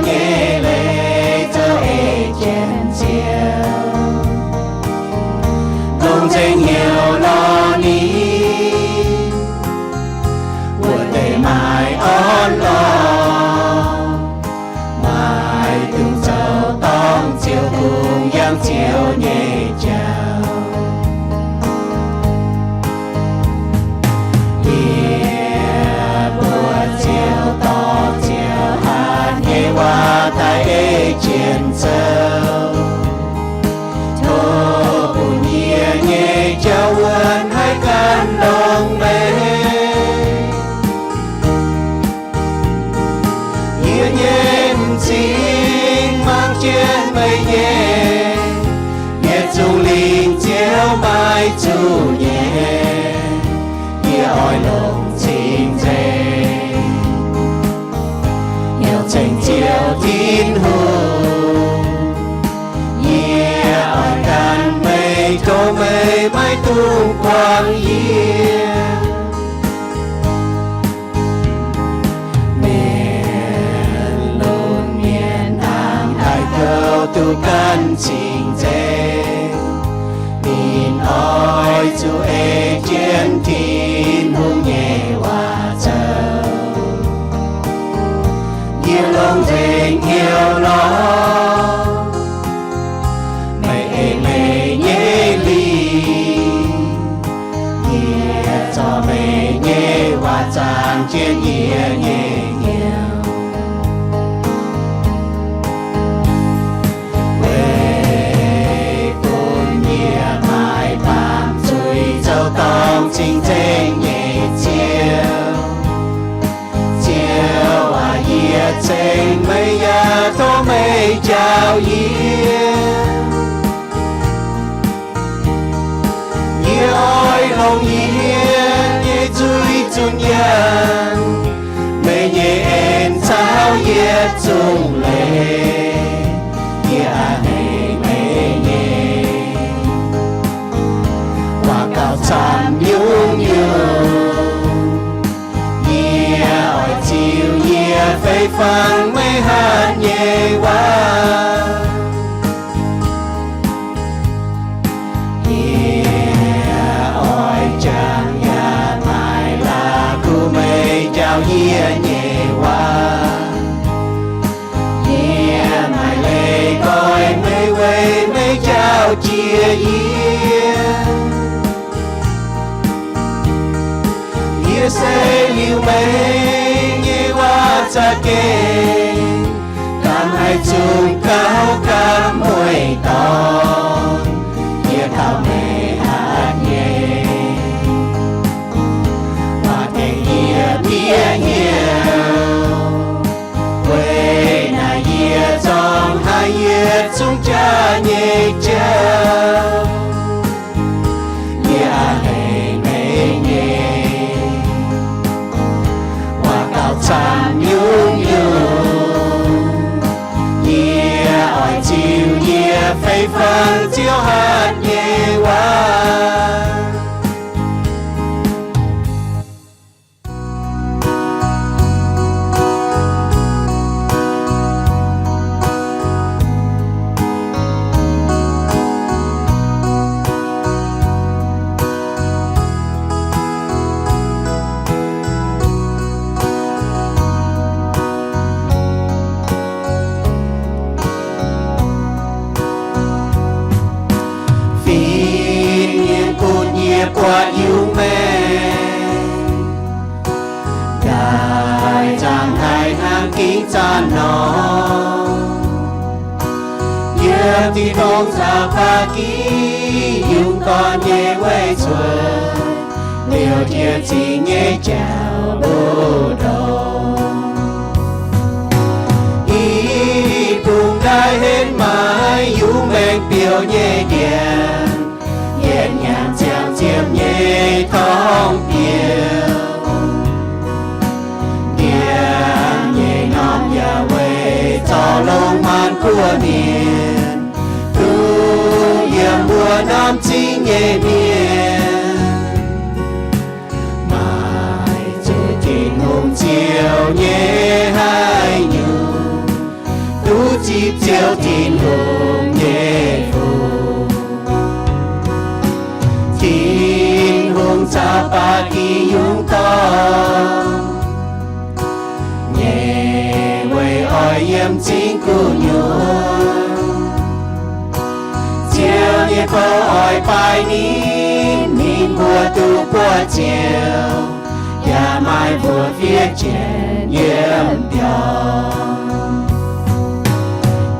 nyei leiz zoux eix jienv Ziouv, longc nzengc hnyouv lorz ninh, wuov deix maaih orn-lorqc, maaih dungx zoux dorngc Ziouv, kungx yangh Ziouv nyei jauv. Yie mbuo ziouc dorh Ziouv hatc nyei waac daaih ei jienv zoux. Tov bun yie nyei jauv wuonv haih gan longx meih. Yie nyei m'zing mangc jienv meih nyei, yietc zungv lingc Ziouv maiv zuqc nyei. Yie oix longc cing-nzengc hnyouv ceng Ziouv Tin-Hungh. Yie oix gan meih, tov meih maiv dungx buangh yie. Mienh lunx mienh dangh haaix gouv duqv gan cing-nzengc, ninh oix zuqc ei jienv Tin-Hungh nyei waac zoux. Yie longc nzengc hnyouv lorz meih eix leiz nyei lingc. Yie zorc meih nyei waac zaangc jienv yie nyei hnyouv, weic bun yie maiv baamz zuiz, zoux dorngc cing-nzengc nyei Ziouv. Ziouv aac, yie ceng meih yaac tov meih njaaux yie. Yie oix longc yie nyei zuiz zunh yangh, meih nyei en caux yietc zungv leiz. Yie a'hneiv meih nyei waac gauh camv nyungc-nyungc. Yie oix ziux yie fei fangx meih hatc nyei waac. Yie oix jangx yaac maiv la'kuqv meih njaaux yie nyei waac. Yie maaih leiz goiv meih weic meih njaaux jiex yie. Yie se liuz meih nyei waac za'gengh, dangh haaix zungv gauh gapv mueiz dorngx, yie taux meih hatc nyei waac tengx yie bieqc hnyouv. Weic naaiv yie zorngh haic yietc zungv jaax nyei jauv. Yie a'hneiv meih nyei waac gauh camv nyungc-nyungc. Yie oix ziux yie fei fangx Ziouv hatc nyei waac. Fih hnangv yie buatc yungz maengc, daaih zaangc haic hnangv gingx zanc nor. Yiem tin-dorngh caux ba'gi yungz gorn nyei weic cuotv, liouh jiex zingx nyei jauv mbu'ndongx. I bung ndaaih henv maaih yungz maengc biouv nyei ndiangx, yietc hnyangx ziangh ziepc nyei torngv biouv. Ndiangx nyei norm yaac weic zorc longx maanc buo mienh, duqv yiem mbuo norm zingh nyei mienh. Maiv zuqc Tin-Hungh ziouc nyei haaix nyungc, zipv Ziouv Tin-Hungh nyei fungc. Tin-Hungh caux ba'gi yungz dorngh nyei weic oix yiem cingv gu'nyuoz. Ziouv nyei bou oix baaix ninh, ninh mbuo duqv buoqv ziouc, yaac maaih mbuox fiev jienv yiem biauv.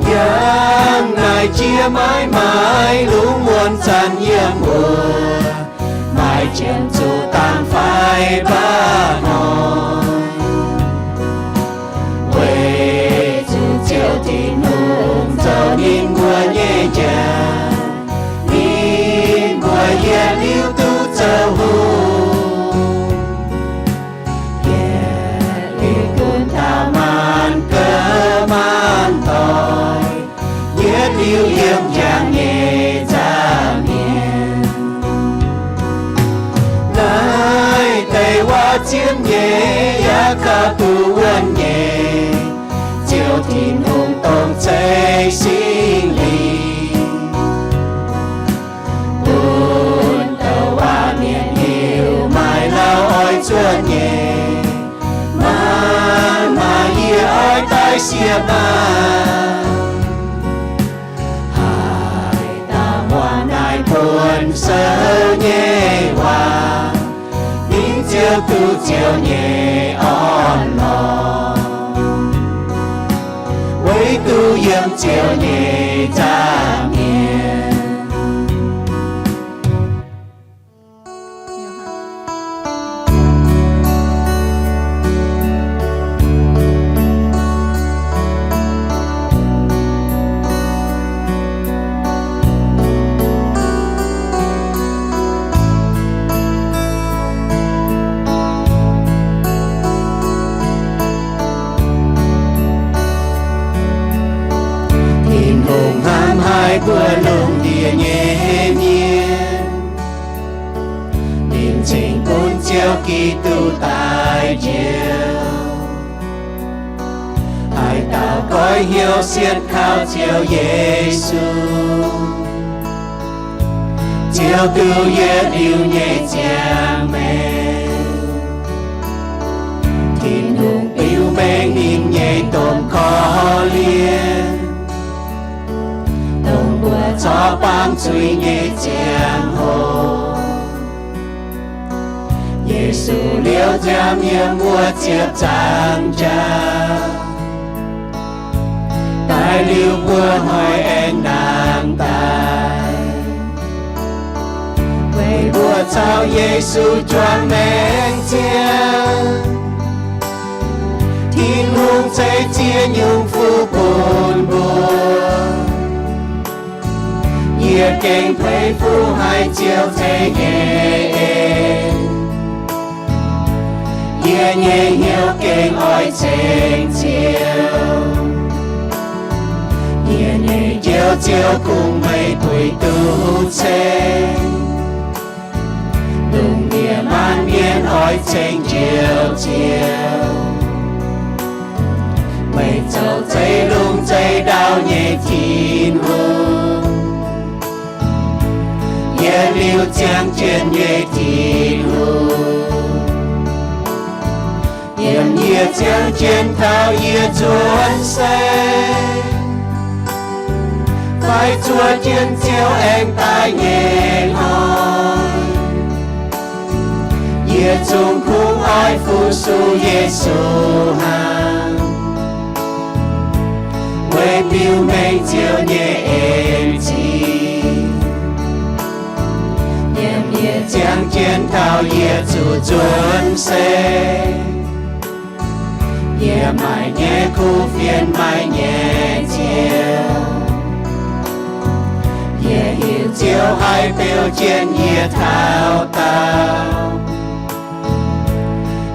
Yangh naaic jiex maiv maaih lungh muonz zanc yiem wuov, maaih jiem zuqc dangh fai mba'hnoi. Weic zuqc Ziouv Tin-Hungh zoux ninh mbuo nyei njang, ninh mbuo yietc liuz duqv zoux hungh. Yietc liuz gunv dauh maanc gouv maanc doic, yietc liuz yiem njang nyei nza'hmien. Naaiv deix waac zien nyei yaac gauh duqv wuonh nyei, Ziouv Tin-Hungh dongh ceix Singx Lingh. Bun douc waac mienh hiuv maaih lauh oix zuov nyei, maaih maaih yie oix daaih siev maah. Haaix dauh muangx naaiv buonv sou nyei waac, ninh ziouc duqv Ziouv nyei orn-lorqc. Weic duqv yiem Ziouv nyei nza'hmien. Tin-Hungh hnamv haic mbuo lungh ndiev nyei mienh. Ninh cingx gunv Ziouv Giduc daaih njoux. Haaix dauh goiv hnyouv sienx kaux Ziouv Yesu, ziouc duqv yietc liuz nyei ziangh maengc. Tin-Hungh biux mengh ninh nyei domh korv-lienh, dongh mbuo corc baamz zuiz nyei ziangh hoc. Yesu liouh nziaamv yiem wuov ziepc nzaangc jaax, daaih liuz mbuo hnoi aengx nangh daaih. Weic mbuo caux Yesu juangc maengc ziangh, Tin-Hungh ceix ziex nyungc fuqv bun mbuo. Yie gengh peix fuqv haic Ziouv ceix nyei en. Yie nyei hnyouv gengh oix ceng Ziouv. Yie nyei Njoux Ziouv, kungx meih buix duqv ceng. Lungh ndiev maanc mienh oix ceng Njoux Ziouv. Meih zoux zeiv-lungh zeiv-ndau nyei Tin-Hungh, yietc liuz ziangh jienv nyei Tin-Hungh. Yiem yie ziangh jienv taux yie nzuonx sei, fai zuov jienv Ziouv aengx daaih nyei hnoi, yie zungv kungx oix fu-sux Yesu hnangv, weic biux mengh Ziouv nyei en-zingh. Yiem yie ziangh jienv taux yie zuqc nzuonx sei, yie maaih nyei kuv fienx, maaih nyei Ziouv. Yie hiuv Ziouv haih beu jienv yie taux daauh.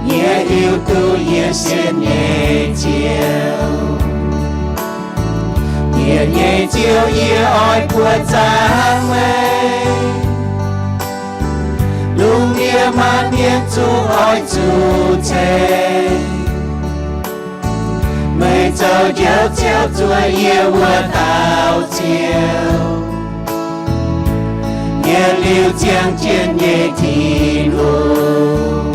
Yie hiuv duqv yie sienx nyei Ziouv. Yie nyei Ziouv, yie oix buoqc zaangc meih. Lungh ndiev maanc mienh zungv oix zuqc ceng. Meih zoux njoux Ziouv zuov yie wuov dauh Ziouv, yietc liuz ziangh jienv nyei Tin-Hungh.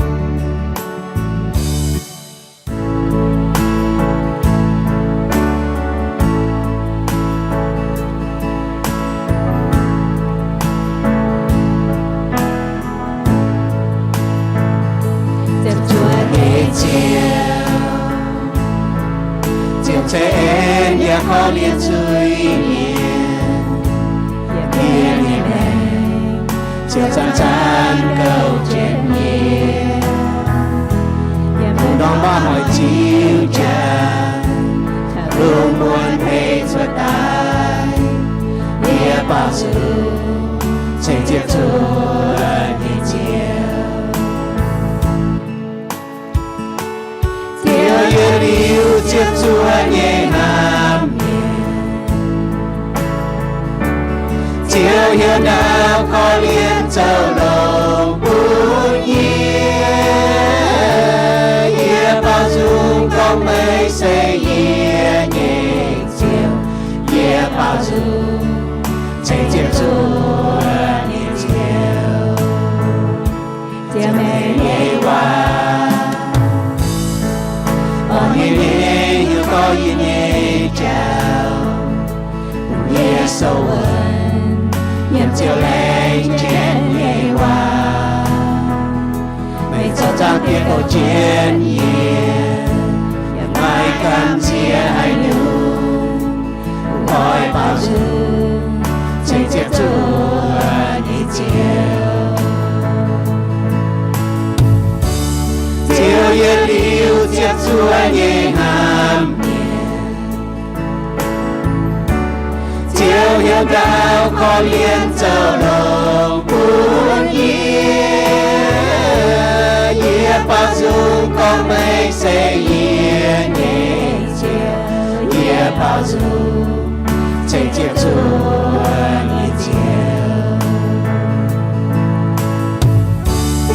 Ziouv zuov nyei Ziouv, Ziouv ceix en yaac korv-lienh zuiz-mienh, yiem ninh nyei maengc Ziouv zanc-zanc gouv jienv yie. Yiem norm mauv hoic ziux jaax, lungh muonz hei cuotv daaih, yie baaux nzung ceng Ziouv zuov nyei Ziouv. Ziouv yietc liuz Ziouv zuov nyei hnamv mienh, Ziouv heuc ndaauv korv-lienh zoux longx bun yie. Yie baaux nzung gorngv meih se yie nyei Ziouv. Yie baaux nzung ceng Ziouv zuov nyei Ziouv. Ziouv, meih nyei waac orn nyei, yie gorngv yie nyei jauv, bun yie sou wuonv nyiemc Ziouv laengz jienv nyei waac. Meih zoux zaangc Diex douc jienv yie, yaac maiv gamh nziex haaix nyungc. Oix baaux nzung ceng Ziouv zuov nyei Ziouv. Ziouv yietc liuz Ziouv zuov nyei hnamv mienh, Ziouv heuc ndaauv korv-lienh zoux longx bun yie. Yie baaux nzung gorngv meih se yie nyei Ziouv. Yie baaux nzung ceng Ziouv zuov nyei Ziouv.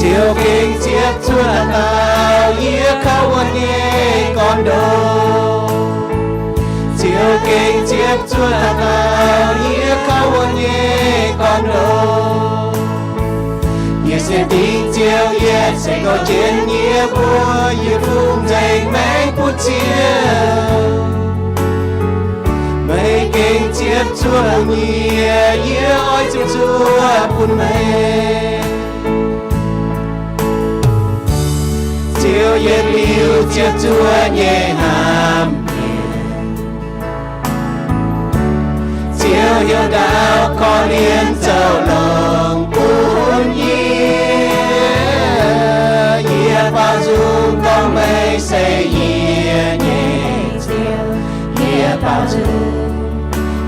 Ziouv gengh ziepc zuoqv dauh dauh yie kaux wuonx nyei gorn-ndoqv. Ziouv gengh ziepc zuoqv dauh dauh yie kaux wuonx nyei gorn-ndoqv. Yie sienx dingc Ziouv, yie se gorx jienv yie mbuo yietc zungv nzengc maengc bun Ziouv. Meih gengh ziepc zuoqv yie, yie oix ziepc zuoqv bun meih. Ziouv yietc liuz ziepc zuoqv nyei hnamv mienh, Ziouv heuc ndaauv korv-lienh zoux longx bun yie. Yie baaux nzung gorngv meih se yie nyei Ziouv. Yie baaux nzung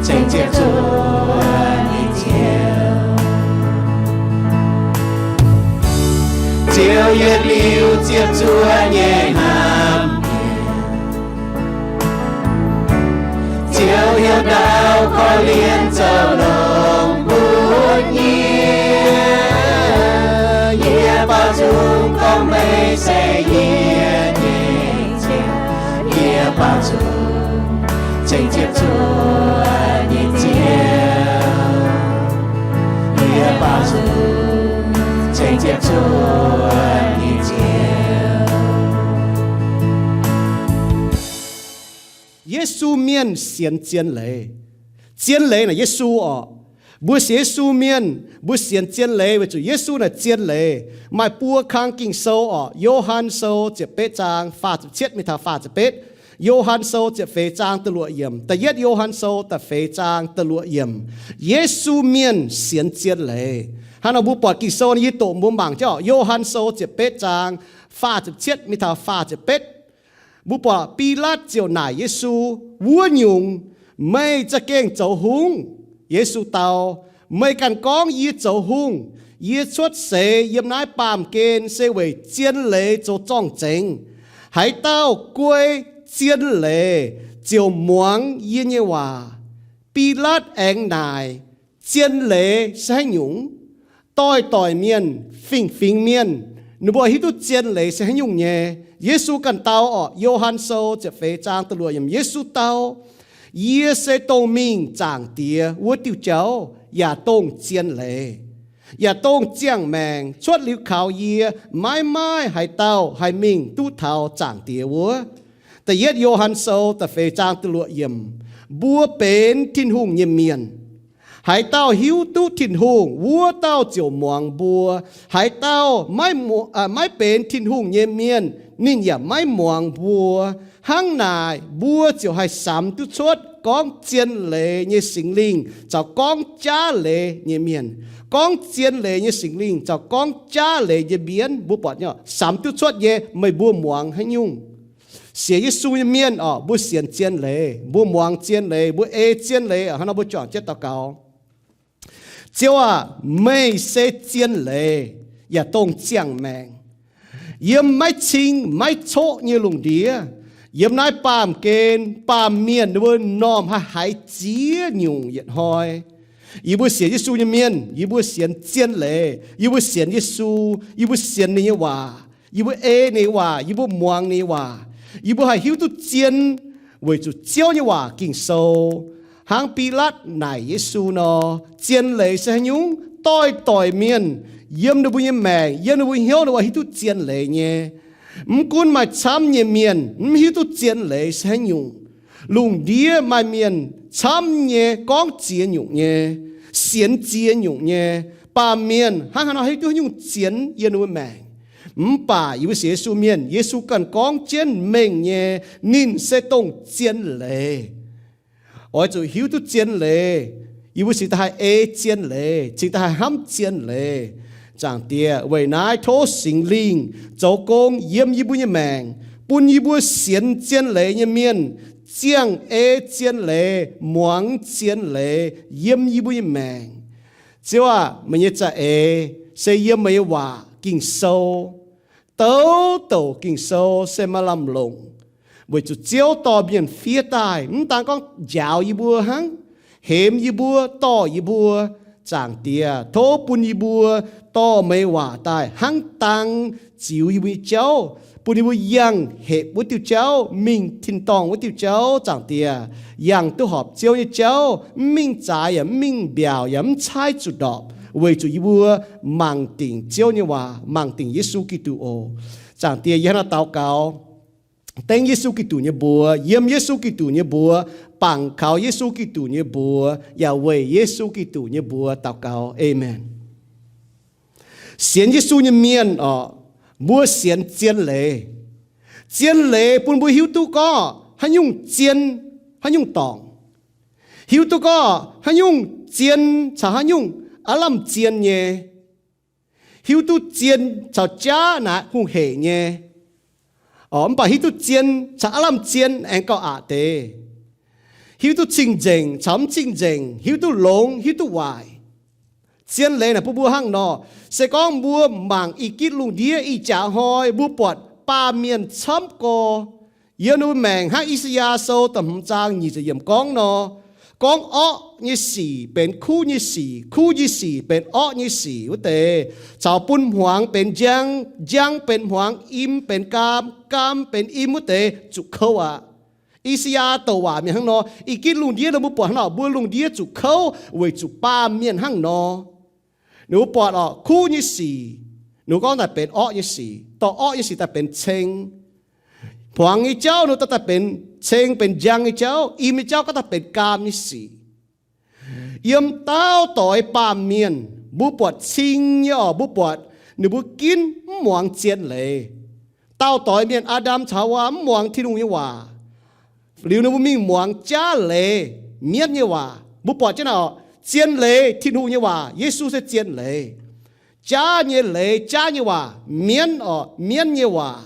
ceng Ziouv zuov nyei Ziouv. Ziouv yietc liuz ziepc zuoqv nyei hnamv mienh, Ziouv heuc ndaauv korv-lienh zoux longx bun yie. Yie baaux nzung gorngv meih se yie nyei Ziouv. Yie baaux nzung ceng Ziouv zuov nyei Ziouv. Yie baaux nzung ceng Ziouv zuov nyei Ziouv. Yesu Mienh sienx zien leiz. Zien leiz naaic Yesu orqc. Mbuo sienx Yesu mienh, mbuo sienx zien leiz weic zuqc Yesu naaic zien leiz. Maaih buo kang Ging-Sou orqc, Yo^han Sou ziepc betv zaang faah ziepc cietv mingh taux faah ziepc betv, Yo^han Sou ziepc feix zaang da'luoqc yiemc, da'yietv Yo^han Sou da'feix zaang da'luoqc yiemc. Yesu Mienh sienx zien leiz. Hnangv nor mbuo buatc Ging-Sou naaic yie doqc mbuo mangc jienv orqc, Yo^han Sou ziepc betv zaang faah ziepc cietv mingh taux faah ziepc betv. Mbuo buatc Bilaatv ziouc naaic Yesu, Wuov nyungc, meih za'gengh zoux hungh? Yesu dau, Meih ganh gorngv yie zoux hungh. Yie cuotv seix yiem naaiv baamh gen se weic zien leiz zoux zorng-zengx. Haaix dauh guei zien leiz ziouc muangx yie nyei waac. Bilaatv aengx naaic, Zien leiz se haaix nyungc? Doix-doic mienh, fingx-fingx mienh, Ninh mbuo hiuv duqv zien leiz se haaix nyungc nyei. Yesu ganh dau orqc, Yo^han Sou ziepc feix zaang da'luoqc yiemc, Yesu dau, Yie se dongh mingh Zaangc Diex wuov diuh jauv, yaac dongh zien leiz, yaac dongh ziangh maengc. Cuotv liuz kaux yie, maiv maaih haaix dauh haih mingh duqv taux Zaangc Diex wuov. Da'yietv Yo^han Sou da'feix zaang da'luoqc yiemc, Mbuo benx Tin-Hungh nyei mienh. Haaix dauh hiuv duqv Tin-Hungh, wuov dauh ziouc muangx mbuo. Haaix dauh maiv, maiv benx Tin-Hungh nyei mienh, ninh yaac maiv muangx mbuo. Hnangv naaic, mbuo ziouc haih samx duqv cuotv gorngv zien leiz nyei Singx Lingh caux gorngv jaav leiz nyei mienh. Gorngv zien leiz nyei Singx Lingh caux gorngv jaav leiz nyei mienh, mbuo buatc nyei, samx duqv cuotv nyei, meih mbuo muangx haaix nyungc. Sienx Yesu nyei mienh orqc, mbuo sienx zien leiz, mbuo muangx zien leiz, mbuo ei zien leiz. Hnangv nor mbuo juangc jienv daux gaux. Ziouv aac, meih se zien leiz yaac dongh ziangh maengc. Yiem maiv cing maiv coqv nyei lungh ndiev, yiem naaiv baamh gen baamh mienh ninh mbuo m'normh haih haiz ziex nyungc yietc hnoi. Yie mbuo sienx Yesu nyei mienh, yie mbuo sienx zien leiz, yie mbuo sienx Yesu, yie mbuo sienx ninh nyei waac, yie mbuo ei ninh nyei waac, yie mbuo muangx ninh nyei waac, yie mbuo haih hiuv duqv zien, weic zuqc Ziouv nyei waac Ging-Sou, hnangv Bilaatv naaic Yesu nor, zien leiz se haaix nyungc. Doix-doix mienh yiem ninh mbuo nyei maengc, yiem ninh mbuo hnyouv ninh mbuo hiuv duqv zien leiz nyei. Mv gunv maaih camv nyei mienh mv hiuv duqv zien leiz se haaix nyungc. Lungh ndiev maaih mienh camv nyei, gorngv ziex nyungc nyei, sienx ziex nyungc nyei. Baamh mienh hnangv haaix nor hiuv duqv haaix nyungc zien yiem ninh mbuo maengc? Mv baac yie mbuo sienx Yesu mienh, Yesu ganh gorngv jienv mengh nyei, ninh se dongh zien leiz. Oix zuqc hiuv duqv zien leiz, yie mbuo cingx daaih haih ei zien leiz, cingx daaih haih hnamv zien leiz. Zaangc Diex, weic naaiv tov Singx Lingh zoux gong yiem yie mbuo nyei maengc, bun yie mbuo sienx zien leiz nyei mienh ziangh ei zien leiz, muangx zien leiz yiem yie mbuo nyei maengc. Ziouv aac, meih nyei za'eix se yiem meih nyei waac Ging-Sou. Douc douc Ging-Sou se maaih lamh longc, weic zuqc Ziouv dorh mienh fiev daaih, mv daan gorngv njaaux yie mbuo hnangv, hemx yie mbuo, dorh yie mbuo. Zaangc Diex, tov bun yie mbuo dorh meih nyei waac daaih hnangv dang ziux yie mbuo nyei jauv, bun yie mbuo yangh hepc wuov diuh jauv, mingh tin-dorngh wuov diuh jauv. Zaangc Diex, yangh duqv horpc Ziouv nyei jauv, mv mingh zaaix yaac mv mingh mbiaauc yaac mv caaiv zuqc ndorpc, weic zuqc yie mbuo mangc dingc Ziouv nyei waac, mangc dingc Yesu Giduc oc. Zaangc Diex, yie hnangv naaiv daux gaux dengv Yesu Giduc nyei mbuox, yiem Yesu Giduc nyei mbuox, bangc kaux Yesu Giduc nyei mbuox, yaac weic Yesu Giduc nyei mbuox daux gaux. Aamen. Sienx Yesu nyei mienh orqc, mbuo sienx zien leiz. Zien leiz bun mbuo hiuv duqv gorngv haaix nyungc zien, haaix nyungc dorngc. Hiuv duqv gorngv haaix nyungc zien caux haaix nyungc aav lamh zien nyei. Hiuv duqv zien caux jaav naaic hungh heic nyei. Orqc, mv baac hiuv duqv zien caux aav lamh zien aengx gauh aqc deix. Hiuv duqv cing-nzengc caux mv cing-nzengc, hiuv duqv longx, hiuv duqv waaic. Zien leiz naaic bun mbuo hnangv nor, se gorngv mbuo mangc ih gitv lungh ndiev ih jaax hnoi, mbuo buatc baamh mienh camv gorx. Yiem ninh mbuo maengc hnangv I^saa^yaa Sou da'hmz zaang nyic ziepc yiemc gorngv nor, gorngv orqv nyei sic benx kuv nyei sic, kuv nyei sic benx orqv nyei sic wuov deix, caux bun hmuangx benx njang, njang benx hmuangx, im benx gaam, gaam benx im wuov deix zuqc kouv aqv. I^saa^yaa douc waac mienh hnangv nor. Ih gitv lungh ndiev nor mbuo buatc hnangv nor, mbuo lungh ndiev zuqc kouv weic zuqc baamh mienh hnangv nor. Ninh mbuo buatc orqc, kuv nyei sic, ninh mbuo gorngv daaih benx orqv nyei sic, dorh orqv nyei sic daaih benx ceng. Hmuangx nyei jauv ninh mbuo daaih benx ceng, benx njang nyei jauv. Im nyei jauv gorngv daaih benx gaam nyei sic. Yiem dauh doix baamh mienh, mbuo buatc cing nyei orqc, mbuo buatc ninh mbuo ginv mv muangx zien leiz. Dauh doix mienh, Aa^ndam caux Haawaa, mv muangx Tin-Hungh nyei waac. Liuz ninh mbuo mingh muangx jaav leiz, mienv nyei waac. Mbuo buatc jienv naaic orqc, zien leiz Tin-Hungh nyei waac, Yesu se zien leiz. Jaav nyei leiz, jaav nyei waac, mienv orqc, mienv nyei waac.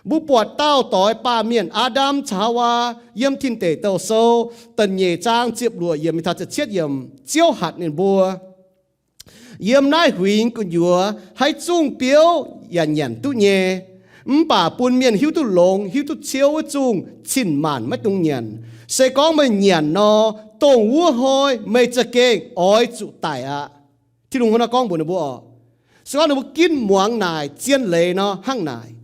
Mbuo buatc dauh doix baamh mienh, Aa^ndam caux Haawaa, yiem Tin Deic Douh Sou da'nyeic zaang ziepc luoqc yiemc mingh taux ziepc cietv yiemc, Ziouv hatc ninh mbuo, yiem naaiv huingx gu'nyuoz haaix zungh biouv yaac nyanc duqv nyei, mv baac bun mienh hiuv duqv longx, hiuv duqv ciouv wuov zungh cin maanc maiv dungx nyanc. Se gorngv meih nyanc nor, dongh wuov hnoi meih za'gengh oix zuqc daic aqv. Tin-Hungh hnangv naaiv gorngv mbuox ninh mbuo orqc. Se gorngv ninh mbuo ginv muangx naaic zien leiz nor hnangv naaic.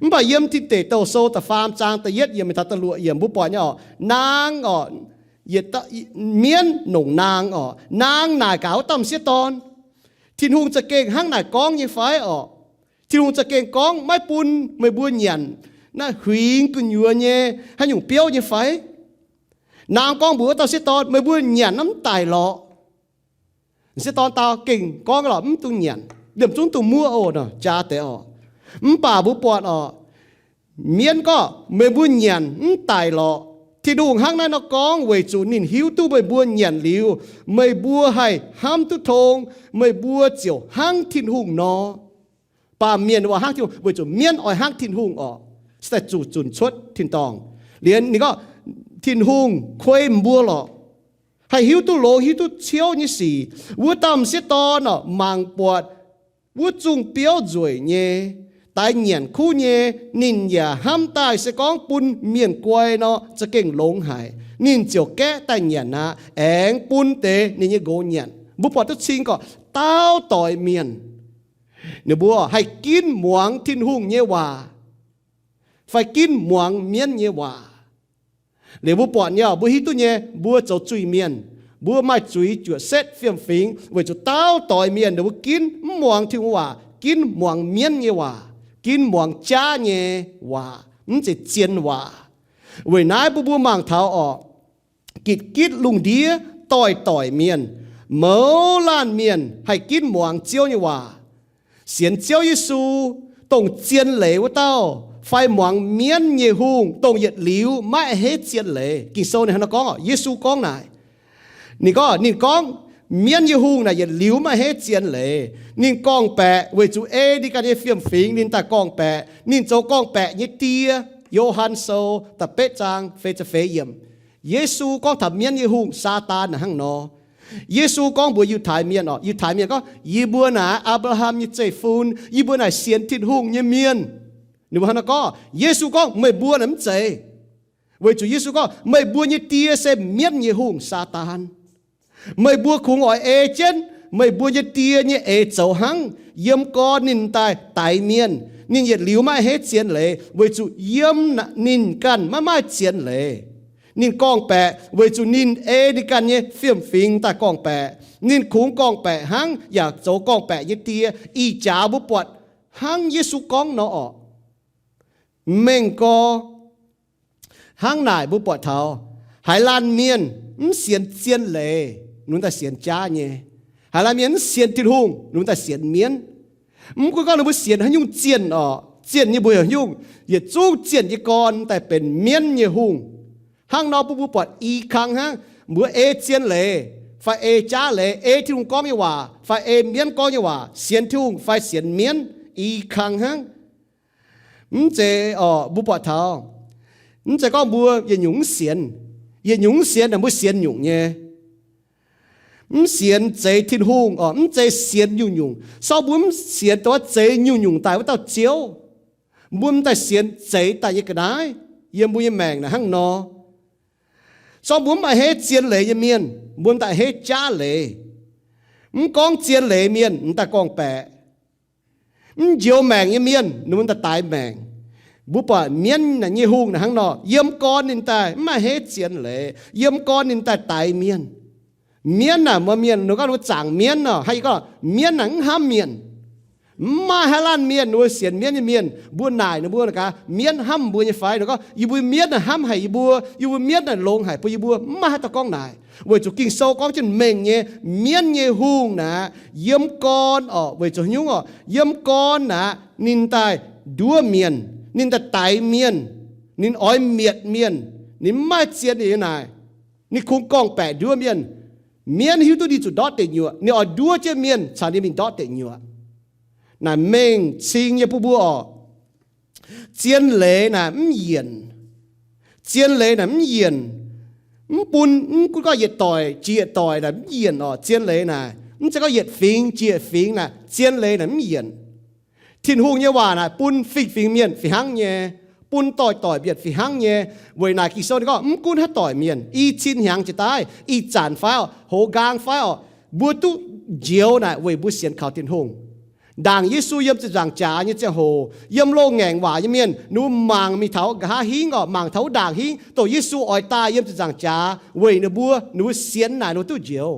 Mv baac yiem Tin Deic Douh Sou da'faam zaang da'yietv yiemc taux da'luoqc yiemc mbuo buatc nyei orqc, naang orqc, yietc dauh mienv nongc naang orqc, naang naaic gaax wuov dauh m'sieqv dorn, Tin-Hungh za'gengh hnangv naaic gorngv nyei fai orqc? Tin-Hungh za'gengh gorngv maiv bun meih mbuo nyanc naaiv huingx gu'nyuoz nyei haaix nyungc biouv nyei fai? Naang gorngv mbuox wuov dauh m'sieqv dorn, meih mbuo nyanc naaiv mv daic lorqc. M'sieqv dorn dau gengh gorngv lorqc, mv dungx nyanc, liemh zungv dungx muoqv oc nor, jaa deix orqc. Mv baac mbuo buatc orqc, mienv gorngv, meih mbuo nyanc mv daic lorqc. Tin-Hungh hnangv naaiv nor gorngv weic zuqc ninh hiuv duqv meih mbuo nyanc liuz, meih mbuo haih hnamv duqv tong, meih mbuo ziouc hnangv Tin-Hungh nor. Baamh mienh waac hnangv Tin-Hungh weic zuqc mienv oix hnangv Tin-Hungh orqc, se daaih zuqc zunc cuotv tin-dorngh. Liuz ninh gorngv, Tin-Hungh kuei mbuo lorqc, haih hiuv duqv longx hiuv duqv ciouv nyei sic. Wuov dauh m'sieqv dorn orqc, mangc buatc wuov zungh biouv nzueic nyei, daix nyanc kuv nyei, ninh yaac hnamv daaih se gorngv bun mienh guai nor za'gengh longx haic. Ninh ziouc gaeqv daaih nyanc aqv, aengx bun deix ninh nyei nqox nyanc. Mbuo buatc duqv cing gorqv daauv doix mienh, ninh mbuo haih ginv muangx Tin-Hungh nyei waac fai ginv muangx mienv nyei waac. Liuz mbuo buatc nyei orqc, mbuo hiuv duqv nyei, mbuo zoux zuiz-mienh, mbuo maaih zuiz juoqc setv fiem-fingx weic zuqc daauv doix mienh ninh mbuo ginv mv muangx Tin-Hungh waac, ginv muangx mienv nyei waac, ginv muangx jaav nyei waac, mv zeiz zien waac. Weic naaiv mbuo mbuo mangc taux orqc, gitv gitv lungh ndiev doix-doix mienh, mouz laanh mienh haih ginv muangx Ziouv nyei waac, sienx Ziouv Yesu, dongh zien leiz wuov dauh, fai muangx mienv nyei hungh, dongh yietc liuz maiv a'hneiv zien leiz. Ging-Sou ninh hnangv naaiv gorngv, Yesu gorngv naaic. Ninh gorngv, ninh gorngv, mienv nyei hungh naaic yietc liuz maiv a'hneiv zien leiz. Ninh gorngv-baeqc weic zuqc ei ninh ganh nyei fiem-fingx ninh daaih gorngv-baeqc. Ninh zoux gorngv-baeqc nyei die. Yo^han Sou da'betv zaang feix ziepc feix yiemc. Yesu gorngv taux mienv nyei hungh, Saadaan, naaic hnangv nor. Yesu gorngv mbuox Yiutai Mienh orqc, Yiutai Mienh gorngv, yie mbuo naaic Apc^laa^ham nyei zeiv-fun, yie mbuo naaic sienx Tin-Hungh nyei mienh. Ninh mbuo hnangv naaiv gorngv, Yesu gorngv, meih mbuo naaic mv zeiz. Weic zuqc Yesu gorngv, meih mbuo nyei die se mienv nyei hungh, Saadaan. Meih mbuo kungx oix ei jienv meih mbuo nyei die nyei eix zoux hnangv. Yiem gorn ninh daaih daix mienh, ninh yietc liuz maiv a'hneiv zien leiz, weic zuqc yiem ninh ganh maiv maaih zien leiz. Ninh gorngv-baeqc weic zuqc ninh ei ninh ganh nyei fiem-fingx daaih gorngv-baeqc. Ninh kungx gorngv-baeqc hnangv, yaac zoux gorngv-baeqc nyei die. Ih jaax mbuo buatc hnangv Yesu gorngv nor orqc. Mengh gorx hnangv naaic mbuo buatc taux haaix laanh mienh mv sienx zien leiz, ninh daaih sienx jaav nyei. Haaix laanh mienh mv sienx Tin-Hungh, ninh daaih sienx mienv. Mv gunv gorngv ninh mbuo sienx haaix nyungc zienh orqc, zienh nyei mbuo heuc nyungc, yietc zungv zienh nyei gorn daaih benx mienv nyei hungh. Hnangv nor bun mbuo buatc i kang hnangv. Mbuo ei zien leiz fai ei jaav leiz, ei Tin-Hungh gorngv nyei waac fai ei mienv gorngv nyei waac, sienx Tin-Hungh fai sienx mienv, i kang hnangv. Mv zeiz orqc, mbuo buatc taux, mv zeiz gorngv mbuo yietc nyungc mv sienx. Yietc nyungc mv sienx naaic mbuo sienx nyungc nyei. Mv sienx zeix Tin-Hungh orqc, mv zeiz sienx nyungc-nyungc. Sorng mbuo mv sienx dongh zeix nyungc-nyungc daaih wuov dauh Ziouv, mbuo m'daaih sienx zeix daaih nyei ga'naaiv. Yiem mbuo nyei maengc naaic hnangv nor. Sorng mbuo mv a'hneiv zien leiz nyei mienh, mbuo m'daaih a'hneiv jaav leiz. Mv gorngv zien leiz mienh m'daaih gorngv-baeqc. Mv njoux maengc nyei mienh ninh mbuo m'daaih daix maengc. Mbuo buatc mienv naaic nyei hungh naaic hnangv nor, yiem gorn ninh daaih mv a'hneiv zien leiz, yiem gorn ninh daaih daix mienh. Mienv naaic, mbuo mienh ninh gorngv ninh mbuo zaangc mienv nor, haaix gorngv mienv naaic mv hnamv mienh. Mv maaih haaix laanh mienh ninh mbuo sienx mienv nyei mienh, mbuo naaic ninh mbuo gaax, mienv hnamv mbuo nyei fai? Ninh gorngv, yie mbuo mienv naaic hnamv haic yie mbuo, yie mbuo mienv naaic longx haic bun yie mbuo. Mv maaih haaix dauh gorngv naaic. Weic zuqc Ging-Sou gorngv jienv mengh nyei, mienv nyei hungh naaic yiem gorn orqc, weic zuqc nyungc orqc, yiem gorn naaic ninh daaih nduov mienh, ninh daaih daix mienh, ninh oix mietc mienh, ninh mv maaih zien nyei naaic. Ninh kungx gorngv-baeqc nduov mienh. Mienv hiuv duqv ninh zuqc ndortv deic nyuoqc, ninh oix nduov jienv mienh caux ninh mingh ndortv deic nyuoqc. Naaic mengh cing nyei bun mbuo orqc. Zien leiz naaic mv yienc. Zien leiz naaic mv yienc. Mv bun, mv gunv gorngv yietc doic jiex yietc doic naaic mv yienc orqc. Zien leiz naaic mv zeiz gorngv yietc fingx jiex yietc fingx naaic, zien leiz naaic mv yienc. Tin-Hungh nyei waac naaic bun fingx-fingx mienh fih hnangv nyei, bun doic-doic mienh fih hnangv nyei. Weic naaic Ging-Sou ninh gorngv mv gunv haaix doic mienh, i cin hnyangx jiex daaih, ih zanc fai orqc, hoz nqaang fai orqc, mbuo duqv njoux naaic weic mbuo sienx kaux Tin-Hungh. Ndaangc Yesu yiem ziepc nzaangc jaax nyei ziangh hoc, yiem loz-ngaengc waac nyei mienh ninh mbuo mangc mingh taux nqa'haav hingv orqc, mangc taux wuov ndaangc hingv, dongh Yesu oix daaih yiem ziepc nzaangc jaax weic ninh mbuo, ninh mbuo sienx naaic ninh mbuo duqv njoux.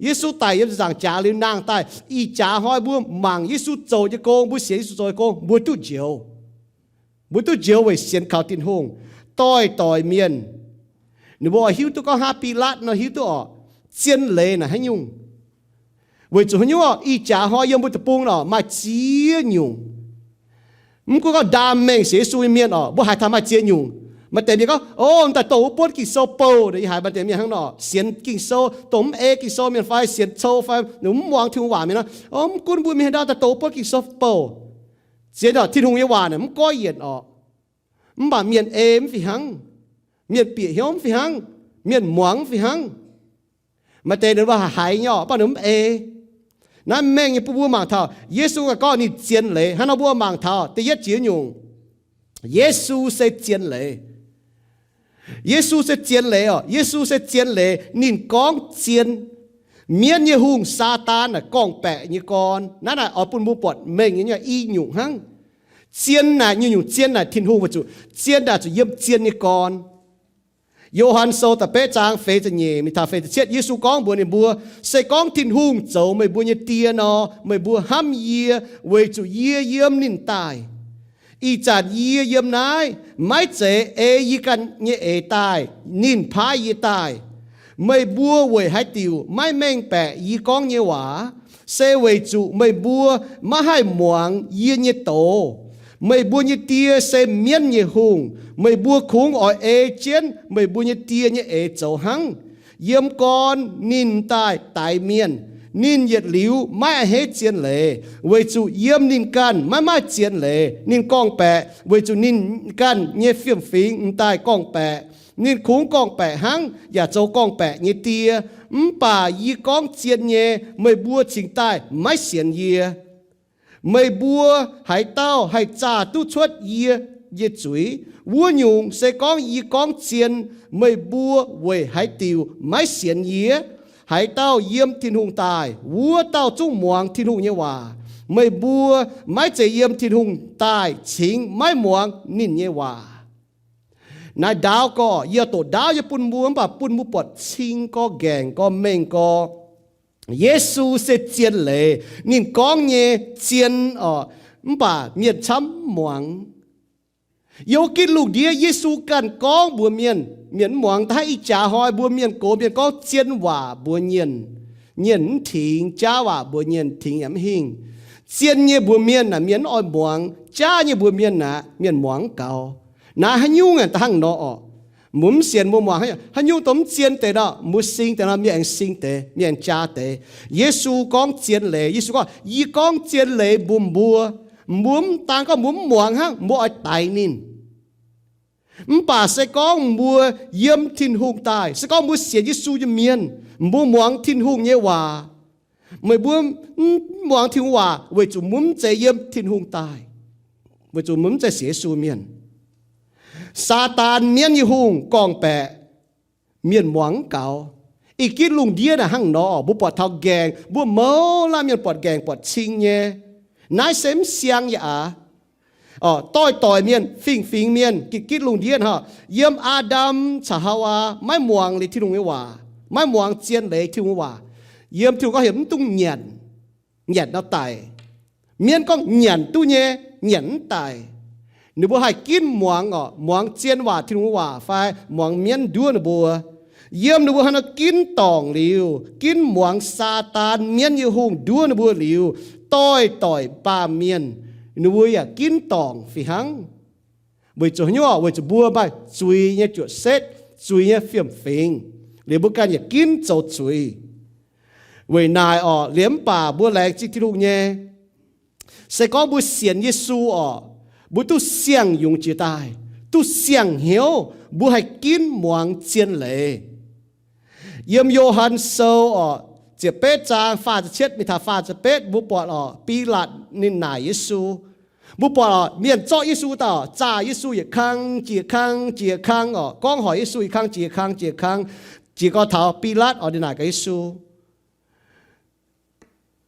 Yesu daic yiem ziepc nzaangc jaax liuz nangh daaih, ih jaax hnoi mbuo mangc Yesu zoux nyei gong, mbuo sienx Yesu zoux nyei gong, mbuo duqv njoux. Mbuo duqv njoux weic sienx kaux Tin-Hungh. Doix-doix mienh, ninh mbuo oix hiuv duqv gorngv hnangv Bilaatv nor hiuv duqv orqc, zien leiz naaic haaix nyungc. Weic zuqc haaix nyungc orqc, ih jaax hnoi yiem mbuo deic-bung orqc, maaih ziex nyungc. Mv gunv gorngv ndaam mengh sienx Yesu nyei mienh orqc, mbuo haiz taux maaih ziex nyungc. Maaih deix mienh gorngv, o, daaih dongh wuov buonv Ging-Sou bouh, yie haiz maaih deix mienh hnangv nor, sienx Ging-Sou, dongh mv ei Ging-Sou mienh fai sienx cou fai mv muangx Tin-Hungh waac mienh nor, o, mv gunv mbuo mienh haaix dauh daaih dongh wuov buonv Ging-Sou bouh. Zien orqc, Tin-Hungh nyei waac naaic mv goiv yienc orqc. Mv baac mienh ei mv fih hnangv. Mienh bieqc hnyouv mv fih hnangv. Mienh muangx mv fih hnangv. Maaih deix ninh mbuo haiz nyei orqc, mv baac ninh mv ei. Naaiv mengh nyei bun mbuo mangc taux Yesu ganh gorngv ninh zien leiz. Hnangv nor mbuo mangc taux da'yietv jiex nyungc, Yesu se zien leiz. Yesu se zien leiz orqc. Yesu se zien leiz. Ninh gorngv zien. Mienv nyei hungh, Saadaan, naaic gorngv-baeqc nyei gorn. Naaiv naaic oix bun mbuo buatc mengh nyei i nyungc hnangv. Zien naaic, nyungc-nyungc zien naaic Tin-Hungh, weic zuqc zien naaic zuqc yiem zien nyei gorn. Yo^han Sou da'betv zaang feix ziepc nyeic mingh taux feix ziepc cietv, Yesu gorngv mbuox ninh mbuo, se gorngv Tin-Hungh zoux meih mbuo nyei Die nor, meih mbuo hnamv yie, weic zuqc yie yiem ninh daaih. Ih zanc yie yiem naaiv, maiv zeiz ei yie ganh nyei eix daaih, ninh paaiv yie daaih. Meih mbuo weic haaix diuc maiv mengh baeqc yie gorngv nyei waac? Se weic zuqc meih mbuo maiv haih muangx yie nyei doz. Meih mbuo nyei die se mienv nyei hungh. Meih mbuo kungx oix ei jienv meih mbuo nyei die nyei eix zoux hnangv. Yiem gorn ninh daaih daix mienh. Ninh yietc liuz maiv a'hneiv zien leiz, weic zuqc yiem ninh ganh maiv maaih zien leiz. Ninh gorngv-baeqc weic zuqc ninh ganh nyei fiem-fingx m'daaih gorngv-baeqc. Ninh kungx gorngv-baeqc hnangv, yaac zoux gorngv-baeqc nyei die. Mv baac yie gorngv zien nyei, meih mbuo cingx daaih maiv sienx yie. Meih mbuo haaix dauh haih zaah duqv cuotv yie nyei zuiz? Wuov nyungc, se gorngv yie gorngv zien, meih mbuo weic haaix diuc maiv sienx yie? Haaix dauh yiem Tin-Hungh daaih, wuov dauh zungv muangx Tin-Hungh nyei waac. Meih mbuo maiv zeiz yiem Tin-Hungh daaih cingx maiv muangx ninh nyei waac. Naaiv ndaauv gorx, yie doqc ndaauv nyei bun mbuo, mv baac bun mbuo buatc cing gorx, nqaengc gorx, mengh gorx. Yesu se zien leiz. Ninh gorngv nyei zien orqc, mv baac mienh camv muangx. Yiem wuov gitv lungh ndiev Yesu ganh gorngv mbuox mienh, mienh mv muangx. Da'haav ih jaax hnoi mbuo mienh gox mienh gorngv zien waac mbuox mienh, mienh mv tingx. Jaav waac mbuox mienh, tingx yaac mv hingh. Zien nyei mbuox mienh naaic mienh mv oix muangx. Jaav nyei mbuox mienh naaic mienh muangx mv gaux. Naaiv haaix nyungc aeqv, da'hnangv nor orqc. Mbuo mv sienx mbuo muangx haaix nyungc, dongh mv zien deix nor, mbuo sing deix nor, mienh aengx sing deix, mienh aengx jaa deix. Yesu gorngv zien leiz. Yesu gorngv, yie gorngv zien leiz mbuox mbuo. Mbuo mv daan gorngv mbuo mv muangx hnangv, mbuo oix daix ninh. Mv baac se gorngv mbuo yiem Tin-Hungh daaih, se gorngv mbuo sienx Yesu nyei mienh, mbuo muangx Tin-Hungh nyei waac. Meih mbuo mv muangx Tin-Hungh waac weic zuqc mbuo mv zeiz yiem Tin-Hungh daaih, weic zuqc mbuo mv zeiz sienx Yesu mienh. Saadaan, mienv nyei hungh, gorngv-baeqc, mienh muangx mv gaux. Ih gitv lungh ndiev naaic hnangv nor, mbuo buatc taux nqaengc, mbuo mouz laanh mienh buatc nqaengc buatc cing nyei. Naaiv se mv siang yaac aav Doix-doix mienh, fingx-fingx mienh, gitv gitv lungh ndiev hnangv, yiem Aa^ndam caux Haawaa maiv muangx liuz Tin-Hungh nyei waac, maiv muangx zien leiz Tin-Hungh nyei waac. Yiem Tin-Hungh gorngv heuc mv dungx nyanc, nyanc nor daic. Mienv gorngv nyanc duqv nyei, nyanc mv daic. Ninh mbuo haih ginv muangx orqc, muangx zien waac Tin-Hungh nyei waac fai muangx mienv nduov ninh mbuo. Yiem ninh mbuo haaix nor ginv dorngc liuz, ginv muangx Saadaan mienv nyei hungh nduov ninh mbuo liuz, doix-doix baamh mienh ninh mbuo yaac ginv dorngc fih hnangv. Weic zuqc haaix nyungc orqc? Weic zuqc mbuo maaih zuiz nyei juoqc setv, zuiz nyei fiem-fingx, liuz mbuo ganh yaac ginv zoux zuiz. Weic naaic orqc, liemh mv baac mbuo laengz zingh Tin-Hungh nyei, se gorngv mbuo sienx Yesu orqc, mbuo duqv siang-yungz jiex daaih, duqv siang-hnyouv, mbuo haih ginv muangx zien leiz. Yiem Yo^han Sou orqc, ziepc betv zaang faah ziepc cietv mingh taux faah ziepc betv, mbuo buatc orqc, Bilaatc ninh naaic Yesu. Mbuo buatc orqc, mienh zorqv Yesu daaih orqc, zaah Yesu yietc kang jiex kang jiex kang orqc, gorngv hoic Yesu yietc kang jiex kang jiex kang, jiex gorx taux Bilaatc orqc, ninh naaic gaax Yesu,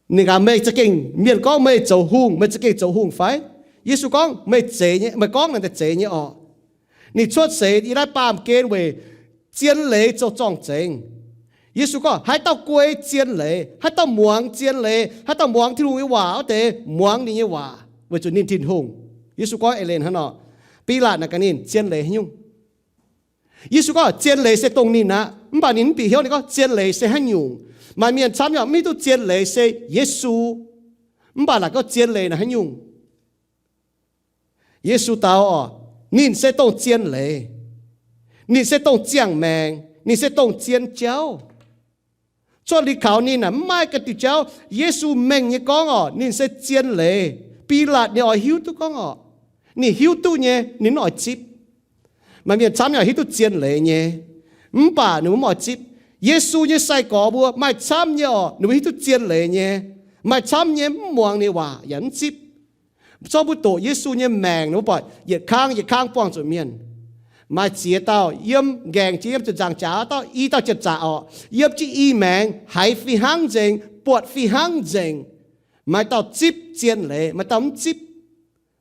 Ninh gaax, meih za'gengh, mienh gorngv meih zoux hungh, meih za'gengh zoux hungh fai? Yesu gorngv, meih zeiz nyei, meih gorngv naaic daaih zeiz nyei orqc. Ninh cuotv seix yiem naaiv baamh gen weic zien leiz zoux zorng-zengx. Yesu gorngv, haaix dauh guei zien leiz, haaix dauh muangx zien leiz, haaix dauh muangx Tin-Hungh nyei waac wuov deix, muangx ninh nyei waac, weic zuqc ninh Tin-Hungh. Yesu gorngv eix leiz hnangv nor. Bilaatc naaic gaax ninh, zien leiz haaix nyungc? Yesu gorngv, zien leiz se dongh ninh aqv. Mv baac ninh mv bieqc hnyouv, ninh gorngv, zien leiz se haaix nyungc? Maaih mienh camv nyei mv hiuv duqv zien leiz se Yesu. Mv baac naaic gorngv zien leiz naaic haaix nyungc? Yesu dau orqc, ninh se dongh zien leiz. Ninh se dongh ziangh maengc. Ninh se dongh zien jauv. Cuotv liuz kaux ninh aeqv, mv maaih ganh diuh jauv. Yesu mengh nyei gorngv orqc, ninh se zien leiz. Bilaatc ninh oix hiuv duqv gorngv orqc, ninh hiuv duqv nyei, ninh mv oix zipv. Maaih mienh camv nyei oix hiuv duqv zien leiz nyei, mv baac ninh mbuo mv oix zipv. Yesu nyei sai-gorx mbuo maaih camv nyei orqc, ninh mbuo hiuv duqv zien leiz nyei. Maaih camv nyei mv muangx ninh waac yaac mv zipv. Zorqv mbuo doqc Yesu nyei maengc, ninh mbuo buatc yietc kang yietc kang buangh zuqc mienh. Maaih ziex dauh yiem, nqaengc jiex yiem ziepc nzaangc jaax, dauh i dauh ziepc nzaangc orqc, yiem jienv i maengx, haiz fih hnangv nzengc, buatc fih hnangv nzengc. Maaih dauh zipv zien leiz, maaih dauh mv zipv.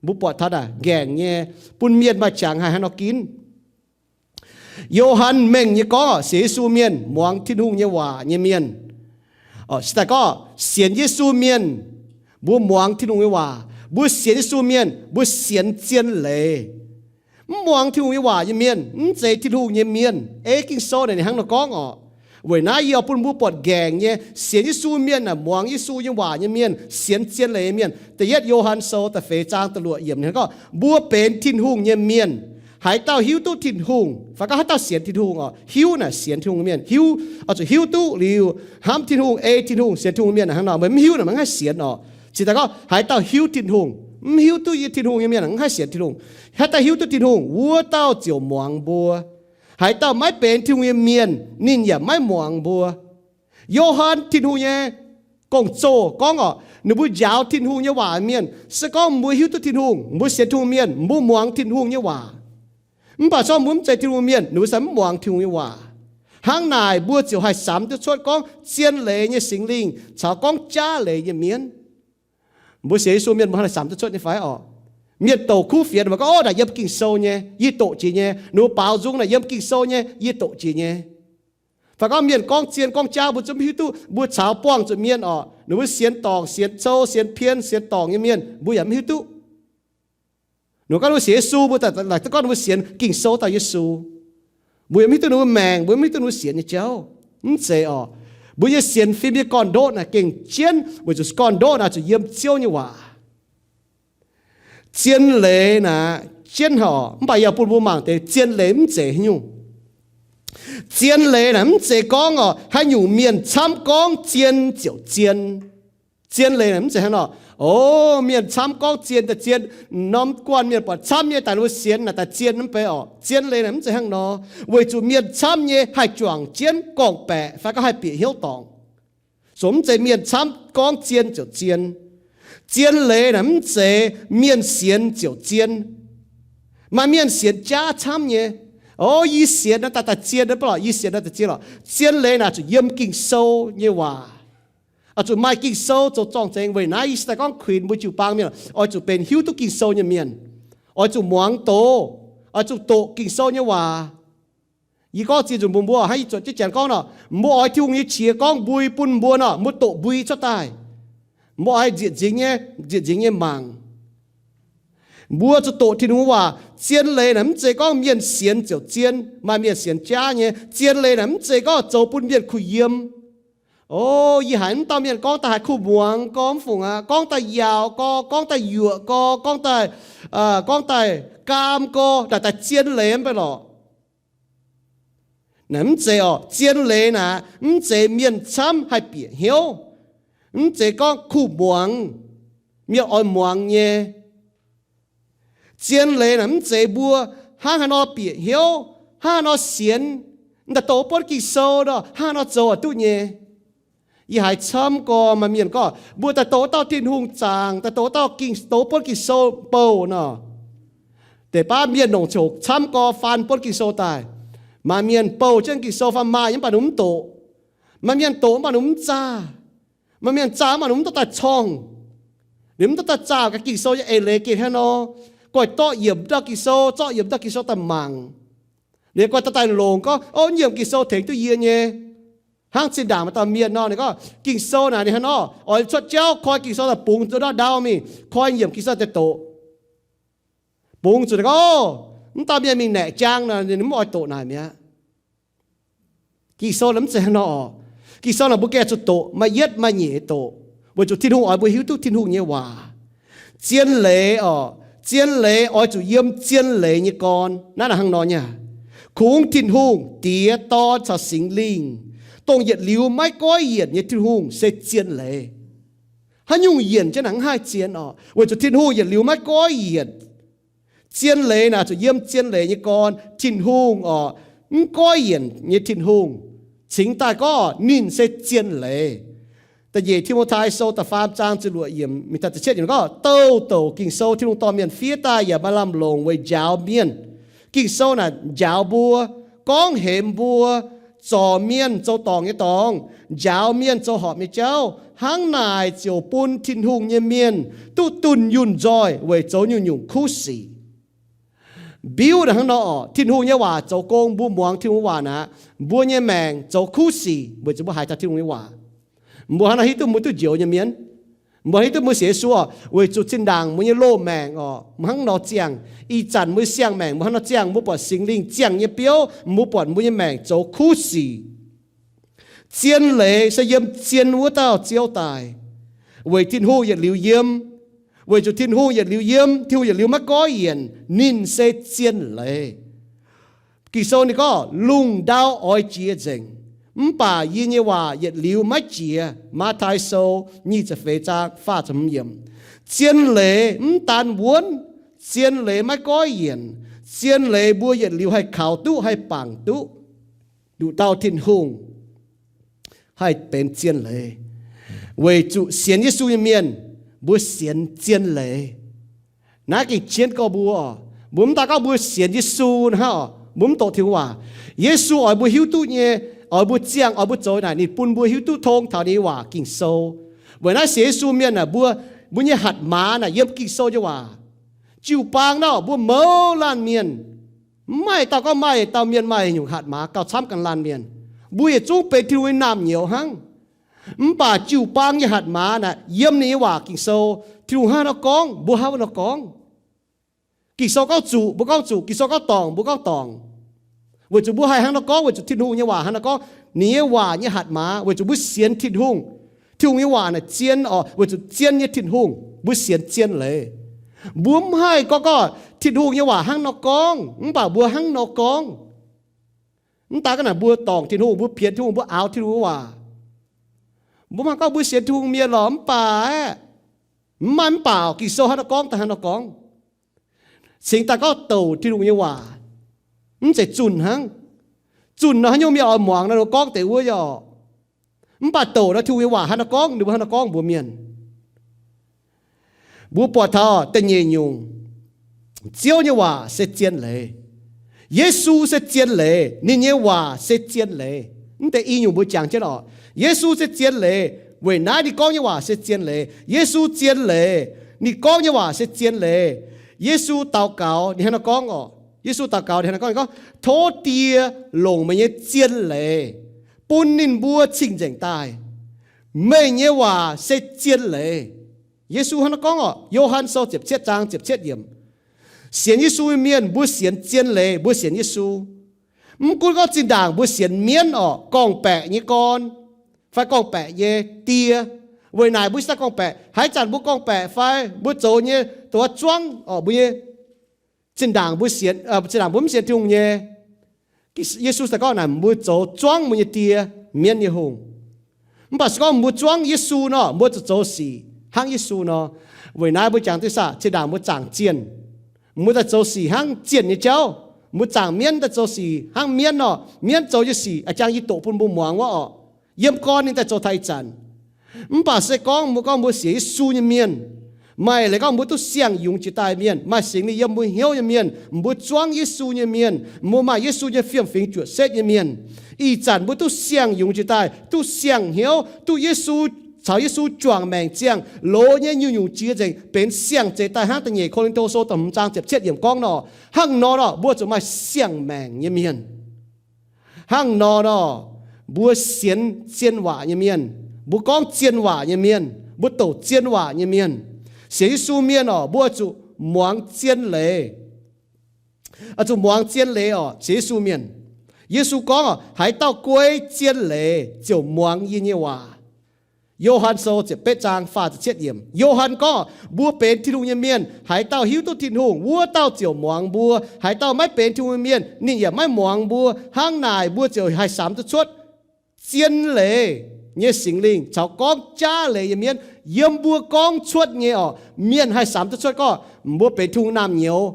Mbuo buatc taux naaic nqaengc nyei, bun mienh maaih jangx haih haaix nor ginv. Yo^han mengh nyei gorngv orqc, sienx Yesu mienh, muangx Tin-Hungh nyei waac nyei mienh. Orqc, se daaih gorngv sienx Yesu mienh, mbuo muangx Tin-Hungh nyei waac. Mbuo sienx Yesu mienh, mbuo sienx zien leiz. Mv muangx Tin-Hungh nyei waac nyei mienh mv zeiz Tin-Hungh nyei mienh. Ei Ging-Sou naaic ninh hnangv nor gorngv orqc. Weic naaiv yie oix bun mbuo buatc nqaengc nyei sienx Yesu mienh aeqv, muangx Yesu nyei waac nyei mienh, sienx zien leiz nyei mienh. Da'yietv Yo^han Sou da'feix zaang da'luoqc yiemc ninh gorngv, mbuo benx Tin-Hungh nyei mienh. Haaix dauh hiuv duqv Tin-Hungh, fai gorngv haaix dauh sienx Tin-Hungh orqc, hiuv naaic sienx Tin-Hungh nyei mienh, hiuv, oix zuqc hiuv duqv liuz hnamv Tin-Hungh, ei Tin-Hungh, sienx Tin-Hungh nyei mienh hnangv nor, meih mv hiuv naaic maiv haih sienx orqc. Cingx daaih gorngv haaix dauh hiuv Tin-Hungh, mv hiuv duqv Tin-Hungh nyei mienh mv haih sienx Tin-Hungh. Haaix dauh hiuv duqv Tin-Hungh, wuov dauh ziouc muangx mbuo. Haaix dauh maiv benx Tin-Hungh nyei mienh, ninh yaac maiv muangx mbuo. Yo^han, Tin-Hungh nyei gong-zoh, gorngv orqc, ninh mbuo njaaux Tin-Hungh nyei waac mienh. Se gorngv mbuo hiuv duqv Tin-Hungh, mbuo sienx Tin-Hungh mienh, mbuo muangx Tin-Hungh nyei waac. Mv baac se gorngv mbuo mv zeiz Tin-Hungh mienh, ninh mbuo se mv muangx Tin-Hungh nyei waac. Hnangv naaic mbuo ziouc haih samx duqv cuotv gorngv zien leiz nyei Singx Lingh caux gorngv jaav leiz nyei mienh. Mbuo sienx Yesu mienh mbuo haih samx duqv cuotv nyei fai orqc? Mienh douc kuv fienx mbuo gorngv, ov, naaic yiem Ging-Sou nyei, yie doqc jiex nyei. Ninh mbuo baaux nzung naaic yiem Ging-Sou nyei, yie doqc jiex nyei. Fai gorngv mienh gorngv zien gorngv jaav mbuo zungv mv hiuv duqv, mbuo caux buangh zuqc mienh orqc, ninh mbuo sienx dorngc, sienx cou, sienx pien, sienx dorngc nyei mienh, mbuo yaac mv hiuv duqv. Ninh mbuo gorngv ninh mbuo sienx Yesu, mbuo daaih laaic duqv gorngv ninh mbuo sienx Ging-Sou dauh Yesu. Mbuo yaac mv hiuv duqv ninh mbuo maengc, mbuo mv hiuv duqv ninh mbuo sienx nyei jauv. Mv zeiz orqc. Mbuo nyei sienx fim nyei gorn-ndoqv naaic gengh jienv, weic zuqc gorn-ndoqv naaic zuqc yiem Ziouv nyei waac. Zien leiz naaic jienv haic orqc, mv baac yie bun mbuo mangc deix zien leiz mv zeiz haaix nyungc. Zien leiz naaic mv zeiz gorngv orqc, haaix nyungc mienh camv gorngv zien ziouc zien. Zien leiz naaic mv zeiz hnangv nor, o, mienh camv gorngv zien daaih zien, norm guanh mienh buatc camv nyei daaih ninh mbuo sienx naaic daaih zien mv bei orqc. Zien leiz naaic mv zeiz hnangv nor, weic zuqc mienh camv nyei haih juangc jienv gorngv-baeqc fai gorngv haih bieqc hnyouv dorngc. Zoux mv zeiz mienh camv gorngv zien ziouc zien. Zien leiz naaic mv zeiz mienh sienx ziouc zien. Maaih mienh sienx jaav camv nyei. O, yie sienx naaic daaih daaih zien, yie sienx naaic daaih zien lorqc. Zien leiz naaic zuqc yiem Ging-Sou nyei waac. Oix zuqc maaih Ging-Sou zoux zorng-zengx. Weic naaiv yie se daaih gorngv kuinx mbuo jiu-baang mienh oix zuqc benx hiuv duqv Ging-Sou nyei mienh, oix zuqc muangx doz, oix zuqc doqc Ging-Sou nyei waac. Yie gorngv ziex nzunc mbuox mbuo, hnangv yie zuotc jienv janx gorngv nor, mbuo oix Tin-Hungh nyei qiex gorngv mbui bun mbuo nor, mbuo doqc mbui cuotv daaih. Mbuo oix nzieqc nzingx nyei, nzieqc nzingx nyei mangc. Mbuo zuqc doqc Tin-Hungh waac. Zien leiz naaic mv zeiz gorngv mienh sienx ziouc zien. Maaih mienh sienx jaav nyei. Zien leiz naaic mv zeiz gorngv zoux bun mienh kuh yiem. O, yie haiz mv dauh mienh gorngv daaih haiz kuh muangx gorx, mv fungc aqv, gorngv daaih yaauc gorx, gorngv daaih yuoqc gorx, gorngv daaih, gorngv daaih gaam gorx, naaic daaih zien leiz mv bei lorqc. Naaic mv zeiz orqc. Zien leiz naaic mv zeiz mienh camv haih bieqc hnyouv. Mv zeiz gorngv kuh muangx, mienh oix muangx nyei. Zien leiz naaic mv zeiz mbuo hnangv haaix nor bieqc hnyouv, hnangv haaix nor sienx, daaih doqc buonv Ging-Sou nor, hnangv haaix nor zoux duqv nyei. Yie haiz camv gorx maaih mienh gorngv, mbuo daaih doqc dauh Tin-Hungh zaangc, daaih doqc dauh Ging, doqc buonv Ging-Sou bouh nor. Deix baav mienh longc ziouc camv gorx faan buonv Ging-Sou daaih. Maaih mienh bouh jienv Ging-Sou faan maaih nyei mv baac ninh mv doqc. Maaih mienh doqc mv baac ninh mv zaah. Maaih mienh zaah mv baac ninh mv dorh daaih corngh. Ninh mv dorh daaih zaah gaax Ging-Sou nyei eix leiz gengh hnangv nor. Goiv dorqv yiemc ndau Ging-Sou, zorqv yiemc ndau Ging-Sou daaih mangc. Ninh goiv dorh daaih longc gorngv, o, yiemc Ging-Sou tengx duqv yie nyei. Hnangv zinh ndaangc maaih dauh mienh nor, ninh gorngv Ging-Sou naaic ninh hnangv nor, oix cuotv jauv koi Ging-Sou daaih bungx zuqc ndau ndau mingh, koi yiemc Ging-Sou daaih doqc. Bungx zuqc gorngv, o, mv dauh mienh mingh naeqc jaang nor, ninh mv oix doqc naaic mi'aqv. Ging-Sou naaic mv zeiz hnangv nor oc. Ging-Sou naaic mbuo gengh zuqc doqc maaih yietv maaih nyeic doqc, weic zuqc Tin-Hungh oix mbuo hiuv duqv Tin-Hungh nyei waac. Zien leiz oc, zien leiz oix zuqc yiem zien leiz nyei gorn. Naaiv naaic hnangv nor nyei aqv. Kungx Tin-Hungh Diex, Dorn caux Singx Lingh, dongh yietc liuz maiv goiv yienc nyei Tin-Hungh se zien leiz. Haaix nyungc yienc jienv naaic mv haih zien oc, weic zuqc Tin-Hungh yietc liuz maiv goiv yienc. Zien leiz naaic zuqc yiem zien leiz nyei gorn. Tin-Hungh oc, mv goiv yienc nyei Tin-Hungh, cingx daaih gorngv ninh se zien leiz. Da'nyeic Ti^mo^tai Sou da'faam zaang ziepc luoqc yiemc mingh taux ziepc cietv yiemc gorngv, douh douc Ging-Sou Tin-Hungh dorh mienh fiev daaih yaac maaih lamh longc weic njaaux mienh. Ging-Sou naaic njaaux mbuo, gorngv hemx mbuo, zorc mienh zoux dorngc nyei dorngx, njaaux mienh zoux horpc nyei jauv. Hnangv naaic ziouc bun Tin-Hungh nyei mienh duqv dunh yunh nzoih weic zoux nyungc-nyungc kuv sic. Mbiuv naaic hnangv nor oc, Tin-Hungh nyei waac zoux gong, mbuo muangx Tin-Hungh nyei waac naaic, mbuo nyei maengc zoux kuv sic weic zuqc mbuo haiz taux Tin-Hungh nyei waac. Mbuo hnangv nor hiuv duqv mbuo duqv njoux nyei mienh. Mbuo hiuv duqv mbuo sienx Yesu oc, weic zuqc zinh ndaangc mbuo nyei loz-maengc oc, mbuo hnangv nor ziangh. Ih zanc mbuo siang-maengc mbuo hnangv nor ziangh, mbuo buatc Singx Lingh ziangh nyei biouv, mbuo buatc mbuo nyei maengc zoux kuv sic. Zien leiz se yiem zien wuov dauh Ziouv daaih, weic Tin-Hungh yietc liuz yiem. Weic zuqc Tin-Hungh yietc liuz yiem, Tin-Hungh yietc liuz maiv goiv yienc, ninh se zien leiz. Ging-Sou ninh gorngv, lungh ndau oix jiex nzengc, mv baac yie nyei waac yietc liuz maiv jiex. Matv^tai Sou nyic ziepc feix zaang faah ziepc hmz yiemc. Zien leiz mv daan wuonv, zien leiz maiv goiv yienc. Zien leiz mbuo yietc liuz haih kaux duqv, haih bangc duqv. Nduqc dauh Tin-Hungh haih benx zien leiz. Weic zuqc sienx Yesu nyei mienh, mbuo sienx zien leiz. Naaiv gengh jienv gorngv mbuo, mbuo mv daan gorngv mbuo sienx Yesu hnangv oc, mbuo mv doqc Tin-Hungh waac. Yesu oix mbuo hiuv duqv nyei, oix mbuo ziangh, oix mbuo zoux naaic, ninh bun mbuo hiuv duqv tong taux ninh nyei waac Ging-Sou. Weic naaiv sienx Yesu mienh aah, mbuo, mbuo nyei hatc maaz naaic yiem Ging-Sou nyei waac. Jiu-baang naaiv mbuo mouz laanh mienh, mv maaih dauh gorngv maaih dauh mienh maaih nyungc hatc maaz gauh camv ganh laanh mienh. Mbuo yietc zungv benx Tin-Hungh nyei naamh nyouz hnangv. Mv baac jiu-baang nyei hatc maaz naaic yiem ninh nyei waac Ging-Sou, Tin-Hungh hnangv nor gorngv, mbuo hnangv nor gorngv. Ging-Sou gorngv zuqc, mbuo gorngv zuqc. Ging-Sou gorngv dorngc, mbuo gorngv dorngc. Weic zuqc mbuo haih hnangv nor gorngv, weic zuqc Tin-Hungh nyei waac hnangv nor gorngv. Ninh nyei waac nyei hatc maaz, weic zuqc mbuo sienx Tin-Hungh. Tin-Hungh nyei waac naaic zien oc, weic zuqc zien nyei Tin-Hungh, mbuo sienx zien leiz. Mbuo mv haih gorngv gorngv Tin-Hungh nyei waac hnangv nor gorngv, mv baac mbuo hnangv nor gorngv. Mv daan gorngv naaic mbuo dorngc Tin-Hungh, mbuo pienx Tin-Hungh, mbuo aaux Tin-Hungh nyei waac. Mbuo mangc gorngv mbuo sienx Tin-Hungh mienh lorqc, mv baac mv maaih mv baac Ging-Sou hnangv nor gorngv daaih hnangv nor gorngv. Cingx daaih gorngv douc Tin-Hungh nyei waac, mv zeiz zunh hnangv. Zunh nor haaix nyungc mienh oix muangx nor, ninh gorngv deix wuov nyei oc. Mv baac douc nor Tin-Hungh nyei waac hnangv nor gorngv, ninh mbuo hnangv nor gorngv mbuox mienh. Mbuo buatc taux da'nyeic nyungc, Ziouv nyei waac se zien leiz. Yesu se zien leiz, ninh nyei waac se zien leiz. Mv deix i nyungc mbuo jangx jienv oc. Yesu se zien leiz, weic naaiv ninh gorngv nyei waac se zien leiz. Yesu zien leiz, ninh gorngv nyei waac se zien leiz. Yesu daux gaux ninh hnangv nor gorngv oc. Yesu daux gaux ninh hnangv nor gorngv, ninh gorngv, tov Die longc meih nyei zien leiz bun ninh mbuo cing-nzengc daaih. Meih nyei waac se zien leiz. Yesu hnangv nor gorngv oc. Yo^han Sou ziepc cietv zaang ziepc cietv yiemc. Sienx Yesu nyei mienh, mbuo sienx zien leiz, mbuo sienx Yesu. Mv gunv gorngv zinh ndaangc mbuo sienx mienv oc, gorngv-baeqc nyei gorn fai gorngv-baeqc nyei die. Weic naaic mbuo cingx daaih gorngv-baeqc. Haaix zanc mbuo gorngv-baeqc fai mbuo zoux nyei dongh wuov zuangv oc, mbuo nyei zinh ndaangc mbuo sienx, zinh ndaangc mbuo mv sienx Tin-Hungh nyei, Yesu daaih gorngv naaic mbuo zoux zuangv mbuo nyei die, mienv nyei hungh. Mv baac se gorngv mbuo zuangv Yesu nor, mbuo zuqc zoux sic hnangv Yesu nor. Weic naaiv mbuo jangx duqv saah, zinh ndaangc mbuo zaangc zienh, mbuo daaih zoux sic hnangv zienh nyei jauv. Mbuo zaangc mienv daaih zoux sic hnangv mienv nor, mienv zoux nyei sic a'jang yie doqc bun mbuo muangx wuov oc. Yiem gorn ninh daaih zoux taux ih zanc. Mv baac se gorngv mbuo gorngv mbuo sienx Yesu nyei mienh, maaih leiz gorngv mbuo duqv siang-yungz jiex daaih mienh, maaih Singx Lingh yiem mbuo hnyouv nyei mienh, mbuo zuangv Yesu nyei mienh, mbuo maaih Yesu nyei fiem-fingx juoqc setv nyei mienh, ih zanc mbuo duqv siang-yungz jiex daaih, duqv siang-hnyouv, duqv Yesu caux Yesu juangc maengc ziangh loz nyei nyungc-nyungc jiex nzengc benx siang-zeix daaih hnangv. Da'nyeic Ko^lin^to Sou da'hmz zaang ziepc cietv yiemc gorngv nor, hnangv nor nor mbuo zuqc maaih siang-maengc nyei mienh. Hnangv nor nor mbuo sienx zien waac nyei mienh, mbuo gorngv zien waac nyei mienh, mbuo douc zien waac nyei mienh, sienx Yesu mienh oc, mbuo zuqc muangx zien leiz. Zuqc muangx zien leiz oc, sienx Yesu mienh. Yesu gorngv oc, haaix dauh guei zien leiz ziouc muangx yie nyei waac. Yo^han Sou ziepc betv zaang faah ziepc cietv yiemc, Yo^han gorngv, mbuo benx Tin-Hungh nyei mienh, haaix dauh hiuv duqv Tin-Hungh, wuov dauh ziouc muangx mbuo. Haaix dauh maiv benx Tin-Hungh nyei mienh, ninh yaac maiv muangx mbuo. Hnangv naaic mbuo ziouc haih samx duqv cuotv zien leiz nyei Singx Lingh caux gorngv jaav leiz nyei mienv yiem mbuo gorngv cuotv nyei oc. Mienh haih samx duqv cuotv gorngv mbuo benx Tin-Hungh naamh nyouz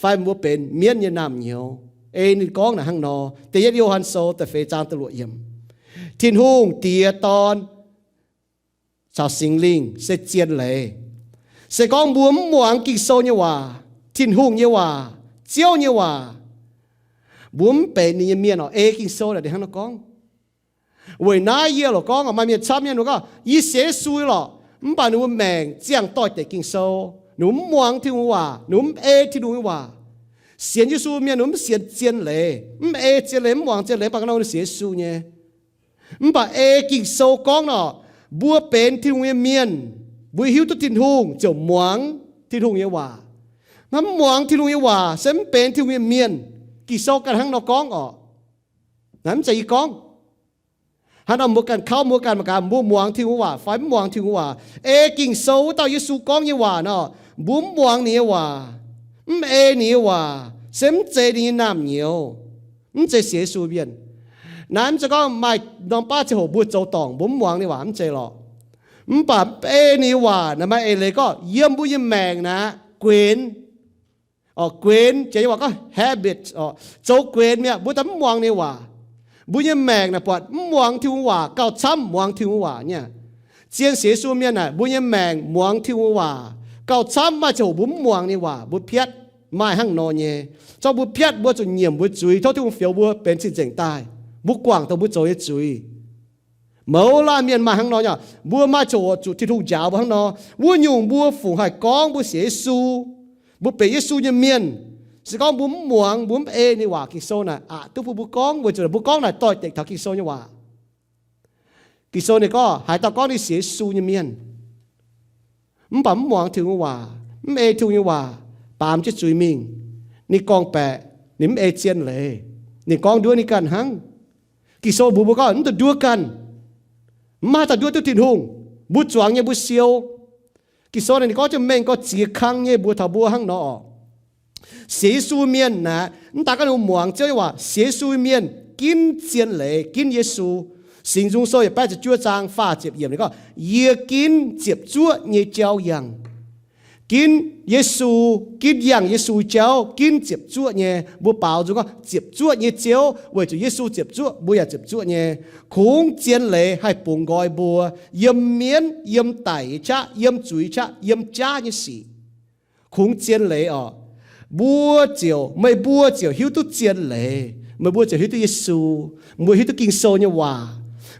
fai mbuo benx mienv nyei naamh nyouz. Ei ninh gorngv naaic hnangv nor, da'yietv Yo^han Sou da'feix zaang da'luoqc yiemc, Tin-Hungh Diex, Dorn, caux Singx Lingh se zien leiz. Se gorngv mbuo mv muangx Ging-Sou nyei waac, Tin-Hungh nyei waac, Ziouv nyei waac, mbuo mv benx ninh nyei mienh oc. Ei Ging-Sou naaic hnangv nor gorngv. Weic naaiv yie loc gorngv, maaih mienh camv nyei ninh gorngv, yie sienx Yesu lorqc, mv baac ninh mbuo maengc ziangh doix-dekc Ging-Sou, ninh mbuo mv muangx Tin-Hungh waac, ninh mbuo mv ei Tin-Hungh nyei waac. Sienx Yesu mienh ninh mbuo mv sienx zien leiz, mv ei zien leiz, mv muangx zien leiz, mv baac nor ninh sienx Yesu nyei. Mv baac ei Ging-Sou gorngv nor, mbuo benx Tin-Hungh nyei mienh, mbuo hiuv duqv Tin-Hungh ziouc muangx Tin-Hungh nyei waac. Mv muangx Tin-Hungh nyei waac se mv benx Tin-Hungh nyei mienh. Ging-Sou ganh hnangv nor gorngv oc. Naaiv mv zeiz yie gorngv. Hnangv nor mbuo ganh kauv mbuo ganh mangc gaax, mbuo muangx Tin-Hungh waac fai mv muangx Tin-Hungh waac. Ei Ging-Sou wuov dauh Yesu gorngv nyei waac nor, mbuo mv muangx ninh nyei waac, mv ei ninh nyei waac, se mv zeiz ninh nyei naamh nyouz, mv zeiz sienx Yesu mienh. Naaiv mv zeiz gorngv maaih norm baav ziangh hoc mbuo zoux dorngc mbuo mv muangx ninh waac, mv zeiz lorqc. Mv baac mv ei ninh nyei waac naaic maaih eix leiz gorngv yiem mbuo nyei maengc naaic guenx. Guenx, janx nyei waac gorngv habit oc, zoux guenx mi'aqv, mbuo daaih mv muangx ninh nyei waac. Mbuo nyei maengc naaic buatc mv muangx Tin-Hungh waac gauh camv muangx Tin-Hungh waac nyei aqv. Zien sienx Yesu mienh naaic mbuo nyei maengc muangx Tin-Hungh waac gauh camv. Maaih ziangh hoc mbuo mv muangx ninh nyei waac, mbuo piatv. Maaih hnangv nor nyei. Zorqv mbuo piatv, mbuo zuqc nyiemc mbuo zuiz, tov Tin-Hungh fioux mbuo benx cing-nzengc daaih, mbuo guangc dongh mbuo zoux nyei zuiz. Mouz laanh mienh maaih hnangv nor nyei. Mbuo maaih ziangh hoc zuqc Tin-Hungh njaaux mbuo hnangv nor. Wuov nyungc mbuo fungc haih gorngv mbuo sienx Yesu, mbuo benx Yesu nyei mienh, se gorngv mbuo mv muangx, mbuo mv ei ninh waac, Ging-Sou naaic aqc duqv bun mbuo gorngv, weic zuqc mbuo gorngv naaic doix-dekc taux Ging-Sou nyei waac. Ging-Sou ninh gorngv, haaix dauh gorngv ninh sienx Yesu nyei mienh, mv baac mv muangx Tin-Hungh nyei waac, mv ei Tin-Hungh nyei waac, baamz jienv zuiz mingh. Ninh gorngv-baeqc, ninh mv ei zien leiz, ninh gorngv nduov ninh ganh hnangv. Ging-Sou mbuox mbuo gorngv mv dungx nduov ganh. Mv maaih haaix dauh nduov duqv Tin-Hungh. Mbuo zuangx nyei mbuo siou. Ging-Sou naaic ninh gorngv jienv mengh gorx ziex kang nyei mbuox taux mbuo hnangv nor oc. Sienx Yesu mienh naaic, mv daaih gorngv ninh mbuo muangx Ziouv nyei waac, sienx Yesu mienh ginv zien leiz, ginv Yesu. Singx Nzung Sou yietc baeqv ziepc juov zaang faah ziepc yiemc ninh gorngv, yie ginv ziepc zuoqv nyei jauv yangh. Ginv Yesu, ginv yangh Yesu jauv, ginv ziepc zuoqv nyei. Mbuo baaux nzung gorngv ziepc zuoqv nyei Ziouv, weic zuqc Yesu ziepc zuoqv, mbuo yaac ziepc zuoqv nyei. Kungx zien leiz haih bungx nqoi mbuo yiem mienv, yiem daic nyei qaqv, yiem zuiz qaqv, yiem jaav nyei sic. Kungx zien leiz oc. Mbuo ziouc, meih mbuo ziouc hiuv duqv zien leiz. Meih mbuo ziouc hiuv duqv Yesu. Mbuo hiuv duqv Ging-Sou nyei waac.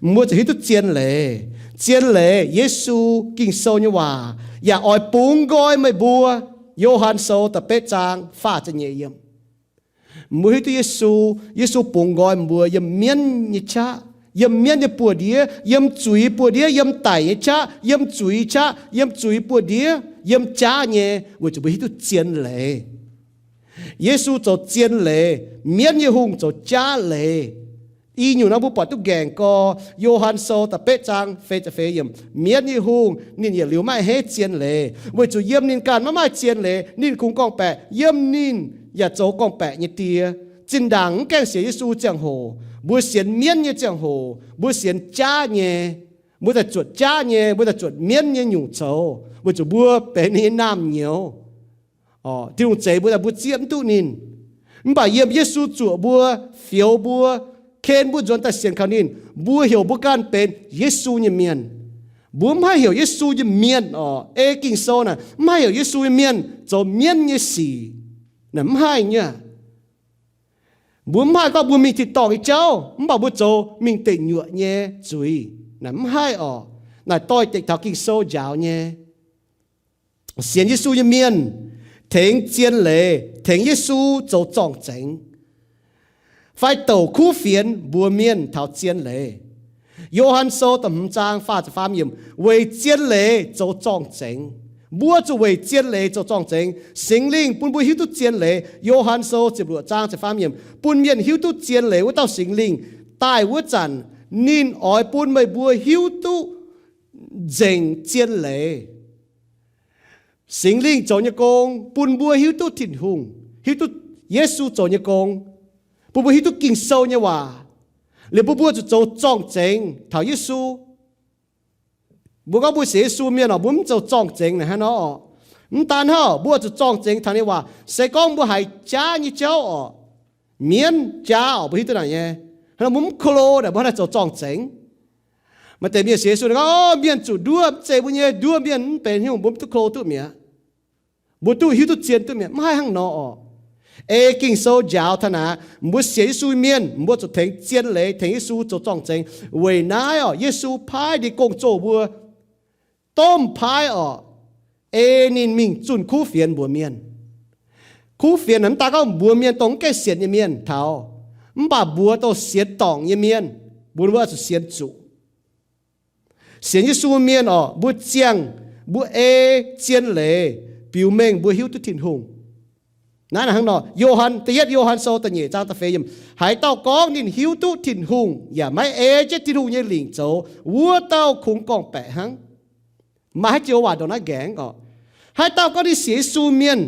Mbuo ziouc hiuv duqv zien leiz. Zien leiz, Yesu, Ging-Sou nyei waac, yaac oix bungx nqoi meih mbuo. Yo^han Sou da'betv zaang faah ziepc nyeic yiemc. Mbuo hiuv duqv Yesu, Yesu bungx nqoi mbuo yiem mienv nyei qaqv, yiem mienv nyei buoz-ndiev, yiem zuiz buoz-ndiev, yiem daic nyei qaqv, yiem zuiz qaqv, yiem zuiz buoz-ndiev, yiem jaav nyei, weic zuqc mbuo hiuv duqv zien leiz. Yesu zoux zien leiz, mienv nyei hungh zoux jaav leiz. I nyungc naaiv mbuo buatc duqv nqaengc gorx, Yo^han Sou da'betv zaang feix ziepc feix yiemc, mienv nyei hungh ninh yietc liuz maiv a'hneiv zien leiz, weic zuqc yiem ninh ganh maiv maaih zien leiz. Ninh kungx gorngv-baeqc, yiem ninh yaac zoux gorngv-baeqc nyei die. Zinh ndaangc mv gaengh sienx Yesu ziangh hoc, mbuo sienx mienv nyei ziangh hoc, mbuo sienx jaav nyei, mbuo daaih zuotc jaav nyei, mbuo daaih zuotc mienv nyei nyungc zoux, weic zuqc mbuo benx ninh nyei naamh nyouz. Tin-Hungh zeix mbuo daaih mbuo zieqv mv duqv ninh. Mv baac yiem Yesu zuoqc mbuo, fioux mbuo, ken mbuo nzuonx daaih sienx kaux ninh, mbuo heuc mbuo ganh benx Yesu nyei mienh. Mbuo mv haih heuc Yesu nyei mienh oc. Ei Ging-Sou naaic, mv haih heuc Yesu nyei mienh zoux mienv nyei sic. Naaic mv haih nyei. Mbuo mv haih gorngv mbuo mingh tin-dorngh nyei jauv, mv baac mbuo zoux mingh deic nyuoqc nyei zuiz. Naaic mv haih oc. Naaic doix-dekc taux Ging-Sou njaaux nyei. Sienx Yesu nyei mienh tengx zien leiz, tengx Yesu zoux zorng-zengx, fai douc kuv fienx mbuox mienh taux zien leiz. Yo^han Sou da'hmz zaang faah ziepc faam yiemc, weic zien leiz zoux zorng-zengx. Mbuo zuqc weic zien leiz zoux zorng-zengx. Singx Lingh bun mbuo hiuv duqv zien leiz. Yo^han Sou ziepc luoqc zaang ziepc faam yiemc, bun mienh hiuv duqv zien leiz wuov dauh Singx Lingh daaih wuov zanc, ninh oix bun meih mbuo hiuv duqv nzengc zien leiz. Singx Lingh zoux nyei gong bun mbuo hiuv duqv Tin-Hungh, hiuv duqv Yesu zoux nyei gong, bun mbuo hiuv duqv Ging-Sou nyei waac, liuz bun mbuo zuqc zoux zorng-zengx taux Yesu. Mbuo gorngv mbuo sienx Yesu mienh oc, mbuo mv zoux zorng-zengx naaic hnangv nor oc. Mv daan hnangv, mbuo zuqc zorng-zengx taux ninh waac. Se gorngv mbuo haiz jaav nyei jauv oc, mienv jaav oc, mbuo hiuv duqv naaic nyei. Hnangv nor mbuo mv ko lo naaic, mbuo hnangv naaiv zoux zorng-zengx. Maaih deix mienh sienx Yesu gorngv, mienh zuqc nduov, mv zeiz mbuo nyei, nduov mienh mv benx haaix nyungc, mbuo mv duqv ko lo duqv mi'aqv. Mbuo duqv hiuv duqv zien duqv mi'aqv, mv haih hnangv nor oc. Ei Ging-Sou njaaux taux naaic, mbuo sienx Yesu mienh, mbuo zuqc tengx zien leiz, tengx Yesu zoux zorng-zengx. Weic naaiv oc, Yesu paaiv ninh gong-zoh mbuo, domh paaiv oc, ei ninh mingh zunh kuv fienx mbuox mienh. Kuv fienx naaic mv daan gorngv mbuox mienh dongh mv gaengh sienx nyei mienh taux, mv baac mbuox dongh sienx dorngc nyei mienh, mbuo mbuo zuqc sienx zuqc. Sienx Yesu mienh oc, mbuo ziangh, mbuo ei zien leiz biux mengh mbuo hiuv duqv Tin-Hungh. Naaiv hnangv nor, Yo^han, da'yietv Yo^han Sou da'nyeic zaang da'feix yiemc, haaix dauh gorngv ninh hiuv duqv Tin-Hungh yaac maiv ei jienv Tin-Hungh nyei lingc zoux, wuov dauh kungx gorngv-baeqc hnangv. Maaih haaix joux waac ndongc naaiv nqaengx oc. Haaix dauh gorngv ninh sienx Yesu mienh,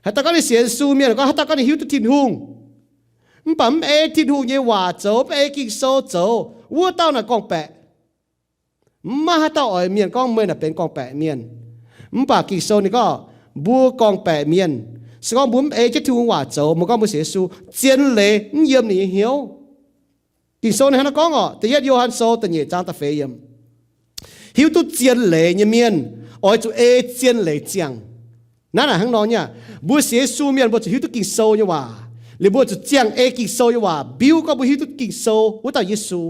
haaix dauh gorngv ninh sienx Yesu mienh, gorngv haaix dauh gorngv ninh hiuv duqv Tin-Hungh, mv baac mv ei Tin-Hungh nyei waac zoux, mv ei Ging-Sou zoux, wuov dauh naaic gorngv-baeqc. Mv maaih haaix dauh oix mienh gorngv meih naaic benx gorngv-baeqc mienh. Mv baac Ging-Sou ninh gorngv mbuo gorngv-baeqc mienh, se gorngv mbuo mv ei jienv Tin-Hungh waac zoux, mbuo gorngv mbuo sienx Yesu, zien leiz mv yiem ninh nyei hnyouv. Ging-Sou ninh hnangv naaiv gorngv oc, da'yietv Yo^han Sou da'nyeic zaang da'feix yiemc, hiuv duqv zien leiz nyei mienh oix zuqc ei zien leiz ziangh. Naaiv naaic hnangv nor nyei aqv. Mbuo sienx Yesu mienh mbuo zuqc hiuv duqv Ging-Sou nyei waac, liuz mbuo zuqc ziangh ei Ging-Sou nyei waac mbiuv gorngv mbuo hiuv duqv Ging-Sou wuov dauh Yesu.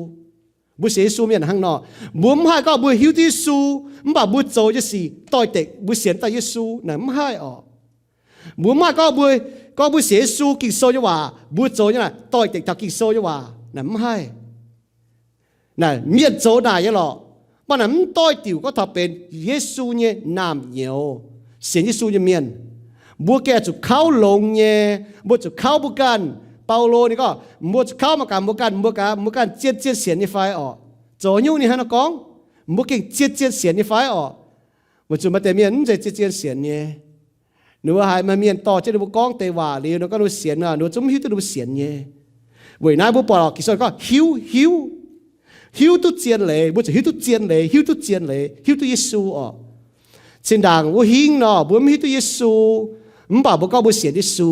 Mbuo sienx Yesu mienh hnangv nor, mbuo mv haih gorngv mbuo hiuv duqv Yesu, mv baac mbuo zoux nyei sic doix-dekc mbuo sienx dauh Yesu naaic mv haih oc. Mbuo mv haih gorngv mbuo, gorngv mbuo sienx Yesu Ging-Sou nyei waac, mbuo zoux nyei naaic doix-dekc taux Ging-Sou nyei waac naaic mv haih. Naaic mienh zoux naaic nyei lorqc, mv baac naaic mv doix-diuc gorngv taux benx Yesu nyei naamh nyouz, sienx Yesu nyei mienh. Mbuo gengh zuqc kauv longx nyei, mbuo zuqc kauv mbuo ganh. Baulo ninh gorngv, mbuo zuqc kauv mangc gaax mbuo ganh, mbuo gaax mbuo ganh zien-zien sienx nyei fai orqc? Zoux nyungc ninh hnangv nor gorngv, mbuo gengh zien-zien sienx nyei fai orqc? Weic zuqc maaih deix mienh mv zeiz zien-zien sienx nyei. Ninh mbuo haiz maaih mienh dorh jienv ninh mbuo gorngv deix waac liuz, ninh gorngv ninh mbuo sienx, ninh mbuo zungv mv hiuv duqv ninh mbuo sienx nyei. Weic naaiv mbuo buatc Ging-Sou gorngv hiuv, hiuv, hiuv duqv zien leiz, mbuo zuqc hiuv duqv zien leiz, hiuv duqv zien leiz, hiuv duqv Yesu orqc. Zinh ndaangc wuov hingv nor, mbuo mv hiuv duqv Yesu, mv baac mbuo gorngv mbuo sienx Yesu.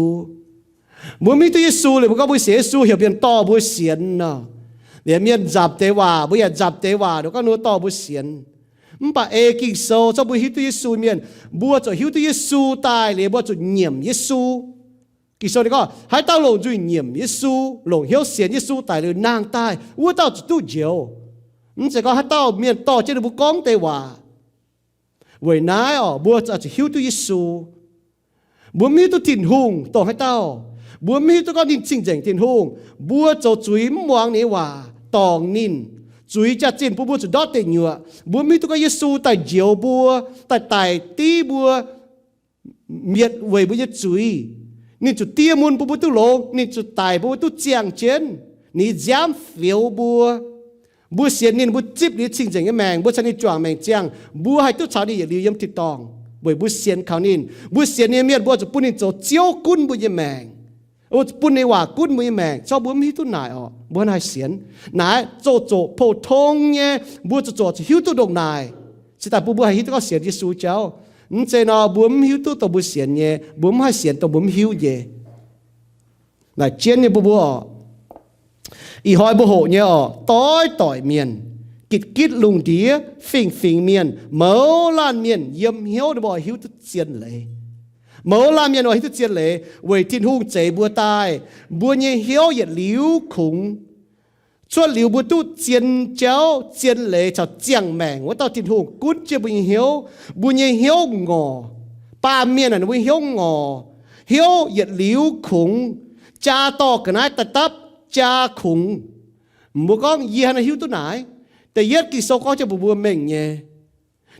Mbuo mv hiuv duqv Yesu liuz mbuo gorngv mbuo sienx Yesu, heuc mienh dorh mbuo sienx nor. Liuz mienh nzamc deix waac, mbuo yaac nzamc deix waac, ninh gorngv ninh mbuo dorh mbuo sienx. Mv baac ei Ging-Sou, zorqv mbuo hiuv duqv Yesu mienh, mbuo zuqc hiuv duqv Yesu daaih liuz mbuo zuqc nyiemc Yesu. Ging-Sou ninh gorngv, haaix dauh longc nzuih nyiemc Yesu, longc hnyouv sienx Yesu daic liuz nangh daaih, wuov dauh zuqc duqv njoux. Mv zeiz gorngv haaix dauh mienh dorh jienv ninh mbuo gorngv deix waac. Weic naaiv orqc, mbuo zuqc hiuv duqv Yesu. Mbuo mv hiuv duqv Tin-Hungh dongh haaix dauh. Mbuo mv hiuv duqv gorngv ninh cing-nzengc Tin-Hungh. Mbuo zoux zuiz mv muangx ninh nyei waac, dorngc ninh. Zuiz jaax-zinh bun mbuo zuqc ndortv deic-nyuoqc. Mbuo mv hiuv duqv gorngv Yesu daaih njoux mbuo, daaih daic div mbuo, mietc weic mbuo nyei zuiz. Ninh zuqc diev mun bun mbuo duqv longx, ninh zuqc daic bun mbuo duqv ziangh jienv. Ninh nziaamv fioux mbuo. Mbuo sienx ninh, mbuo zipv ninh cing-nzengc nyei maengc, mbuo caux ninh juangc maengc ziangh, mbuo haih duqv caux ninh yietc liuz yiem tin-dorngh weic mbuo sienx kaux ninh. Mbuo sienx ninh nyei mienh, mbuo zuqc bun ninh zoux Ziouv gunv mbuo nyei maengc. Mbuo zuqc bun ninh waac gunv mbuo nyei maengc. Zorqv mbuo mv hiuv duqv naaic orqc, mbuo naaiv sienx naaiv zoux zoqc pou-tong nyei, mbuo zoux zoqc zuqc hiuv duqv ndongc naaic, cingx daaih bun mbuo haih hiuv duqv gorngv sienx Yesu jauv. Mv zeiz nor, mbuo mv hiuv duqv dongh mbuo sienx nyei, mbuo mv haih sienx dongh mbuo mv hiuv nyei. Naaic jienv nyei mbuo mbuo orqc, ih hnoi mbuo hoqc nyei orqc, doix-doic mienh, gitv-gitv lungh ndiev, fingx-fingx mienh, mouz laanh mienh yiem hnyouv ninh mbuo oix hiuv duqv zien leiz. Mouz laanh mienh oix hiuv duqv zien leiz weic Tin-Hungh zeix mbuo daaih, mbuo nyei hnyouv yietc liuz kungx Cuotv liuz mbuo duqv zien jauv, zien leiz caux ziangh maengc wuov dauh Tin-Hungh gunv jienv mbuo nyei hnyouv. Mbuo nyei hnyouv ngorc. Baamh mienh naaic ninh mbuo hnyouv ngorc, hnyouv yietc liuz kungx, jaa dorh ga'naaiv daaih dapv, jaa kungx. Mbuo gorngv yie haaix nor hiuv duqv naaic? Da'yietv Ging-Sou gorngv jienv mbuox mbuo mengh nyei.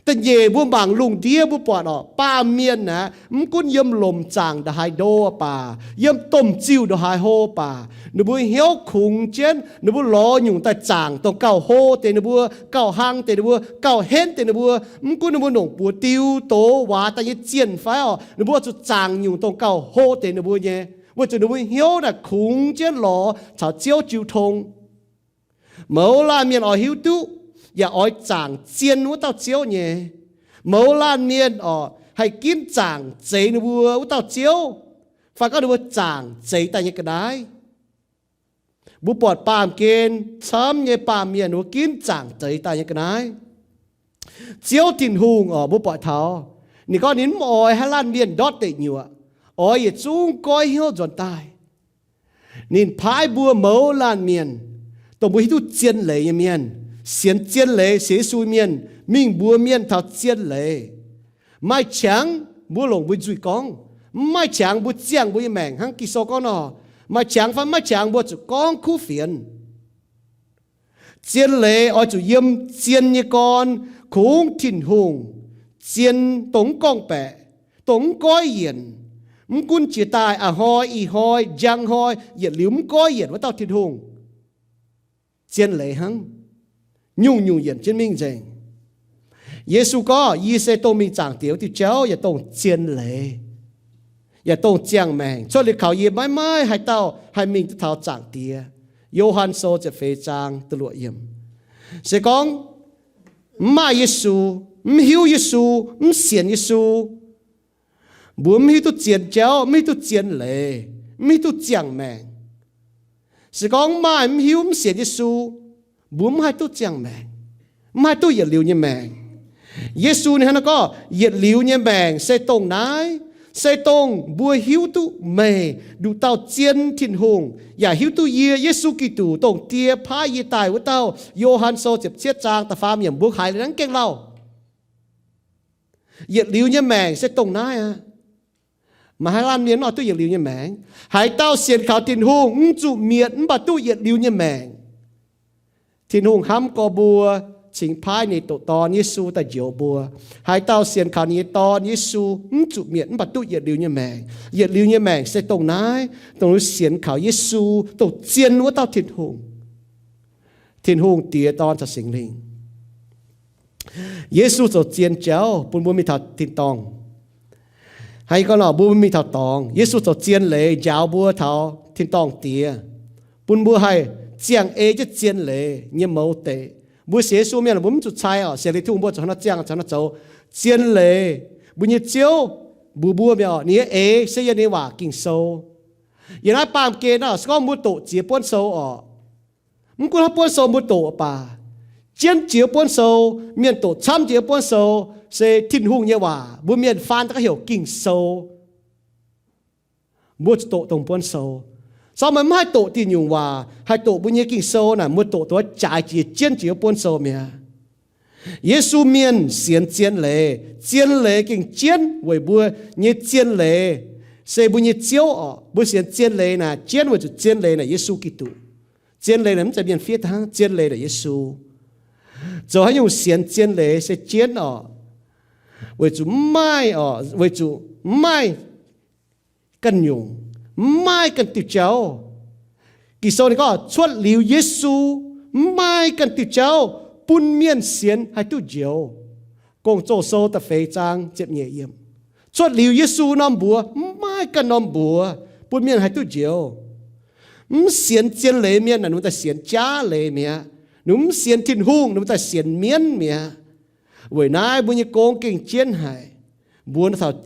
Da'nyeic mbuo mangc lungh ndiev mbuo buatc orqc, baamh mienh aeqv, mv gunv yiem lomc zaangc ndongc haaix ndo baac, yiem domh ziuh ndongc haaix hlo baac, ninh mbuo hnyouv kungx jienv, ninh mbuo lorz nyungc daaih zaangc dongh gauh hlo deix ninh mbuo, gauh hlang deix ninh mbuo, gauh henv deix ninh mbuo. Mv gunv ninh mbuo longc buoz diu doz waac daaih nyei zienh fai orqc, ninh mbuo zuqc zaangc nyungc dongh gauh hlo deix ninh mbuo nyei, weic zuqc ninh mbuo hnyouv naaic kungx jienv lorz caux Ziouv jiu tong. Mouz laanh mienh oix hiuv duqv yaac oix zaangc zien wuov dauh Ziouv nyei. Mouz laanh mienh orqc haih ginv zaangc zeix ninh mbuo wuov dauh Ziouv, fai gorngv ninh mbuo zaangc zeix daaih nyei ga'naaiv. Mbuo buatc baamh gen camv nyei baamh mienh ninh mbuo ginv zaangc zeix daaih nyei ga'naaiv. Ziouv Tin-Hungh orqc, mbuo buatc taux ninh gorngv ninh mv oix haaix laanh mienh ndortv deic nyuoqc, oix yietc zungv goiv hnyouv nzuonx daaih. Ninh paaiv mbuo mouz laanh mienh, dongh mbuo hiuv duqv zien leiz nyei mienh, sienx zien leiz, sienx Yesu mienh, mingh mbuox mienh taux zien leiz. Maaih qangx mbuo longc mbuo nzuih gorngv, mv maaih qangx mbuo ziangh mbuo nyei maengc hnangv Ging-Sou gorngv nor. Maaih qangx fai mv maaih qangx mbuo zuqc gorngv kuv fienx. Zien leiz oix zuqc yiem zien nyei gorn, kungx Tin-Hungh, zien dongh mv gorngv-baeqc, dongh mv goiv yienc, mv gunv jiex daaih a'hnoi, ih hnoi, njang hnoi, yietc liuz mv goiv yienc wuov dauh Tin-Hungh. Zien leiz hnangv, nyungc-nyungc yienc jienv mingh nzengc. Yesu gorngv, yie se dongh mingh Zaangc Diex wuov diuh jauv, yaac dongh zien leiz, yaac dongh ziangh maengc. Cuotv liuz kaux yie maiv maaih haaix dauh haih mingh duqv taux Zaangc Diex. Yo^han Sou ziepc feix zaang da'luoqc yiemc. Se gorngv mv maaih Yesu, mv hiuv Yesu, mv sienx Yesu, mbuo mv hiuv duqv zien jauv, mv hiuv duqv zien leiz, mv hiuv duqv ziangh maengc. Se gorngv mv maaih mv hiuv mv sienx Yesu, mbuo mv haih duqv ziangh maengc, mv haih duqv yietc liuz nyei maengc. Yesu ninh hnangv naaiv gorngv, yietc liuz nyei maengc se dongh naaiv, se dongh mbuo hiuv duqv meih nduqc dauh zien Tin-Hungh, yaac hiuv duqv yie, Yesu Giduc, dongh Die paaiv yie daaih wuov dauh. Yo^han Sou ziepc cietv zaang da'faam yiemc, mbuo haiz liuz naaiv gengh lauh. Yietc liuz nyei maengc se dongh naaiv aqv. Maaih haaix laanh mienh mv oix duqv yietc liuz nyei maengc? Haaix dauh sienx kaux Tin-Hungh mv zuqc mietc mv baac duqv yietc liuz nyei maengc. Tin-Hungh hnamv gorx mbuo, cingx paaiv ninh doqc Dorn Yesu daaih njoux mbuo. Haaix dauh sienx kaux ninh nyei Dorn Yesu mv zuqc mietc mv baac duqv yietc liuz nyei maengc. Yietc liuz nyei maengc se dongh naaiv, dongh sienx kaux Yesu, dongh zien wuov dauh Tin-Hungh. Tin-Hungh Diex, Dorn caux Singx Lingh. Yesu zoux zien jauv bun mbuo mingh taux tin-dorngh. Hnangv gorngv nor, mbuo mingh taux dorngx, Yesu zoux zien leiz njaaux mbuo taux tin-dorngh Diex, bun mbuo haih ziangh ei jienv zien leiz nyei mouz deic. Mbuo sienx Yesu mienh mbuo mv zuqc cai orqc, sienx Tin-Hungh mbuo zuqc hnangv nor ziangh, zuqc hnangv nor zoux. Zien leiz, mbuo nyei Ziouv mbuox mbuo mi'aqv orqc, ninh nyei eix se yiem ninh nyei waac Ging-Sou. Yiem naaiv baamh gen nor, se gorngv mbuo doqc ziex buonv sou orqc, mv gunv haaix buonv sou mbuo doqc baac, jienv jiex buonv sou, mienh doqc camv jiex buonv sou, se Tin-Hungh nyei waac, mbuo mienh faan daaih gorngv heuc Ging-Sou. Mbuo zuqc doqc dongh buonv sou. Se gorngv meih mv haih doqc diuh nyungc waac, haih doqc mbuo nyei Ging-Sou naaic, mbuo doqc duqv jaaix jiex jienv jiex buonv sou mi'aqv. Yesu mienh sienx zien leiz. Zien leiz gengh jienv weic mbuo nyei zien leiz se mbuo nyei Ziouv orqc. Mbuo sienx zien leiz naaic jienv weic zuqc zien leiz naaic Yesu Giduc. Zien leiz naaic mv zeiz mienh fiev hnangv, zien leiz naaic Yesu. Zoux haaix nyungc sienx zien leiz se jienv orqc? Weic zuqc mv maaih orqc, weic zuqc mv maaih ganh nyungc, mv maaih ganh diuh jauv. Ging-Sou ninh gorngv cuotv liuz Yesu, mv maaih ganh diuh jauv bun mienh sienx haih duqv njoux. Gong-Zoh Sou da'feix zaang ziepc nyeic yiemc. Cuotv liuz Yesu norm mbuox, mv maaih ganh norm mbuox bun mienh haih duqv njoux. Mv sienx zien leiz mienh naaic, ninh mbuo daaih sienx jaav leiz mi'aqv. Ninh mbuo mv sienx Tin-Hungh, ninh mbuo daaih sienx mienv mi'aqv. Weic naaiv mbuo nyei gong gengh jienv haic. Mbuo taux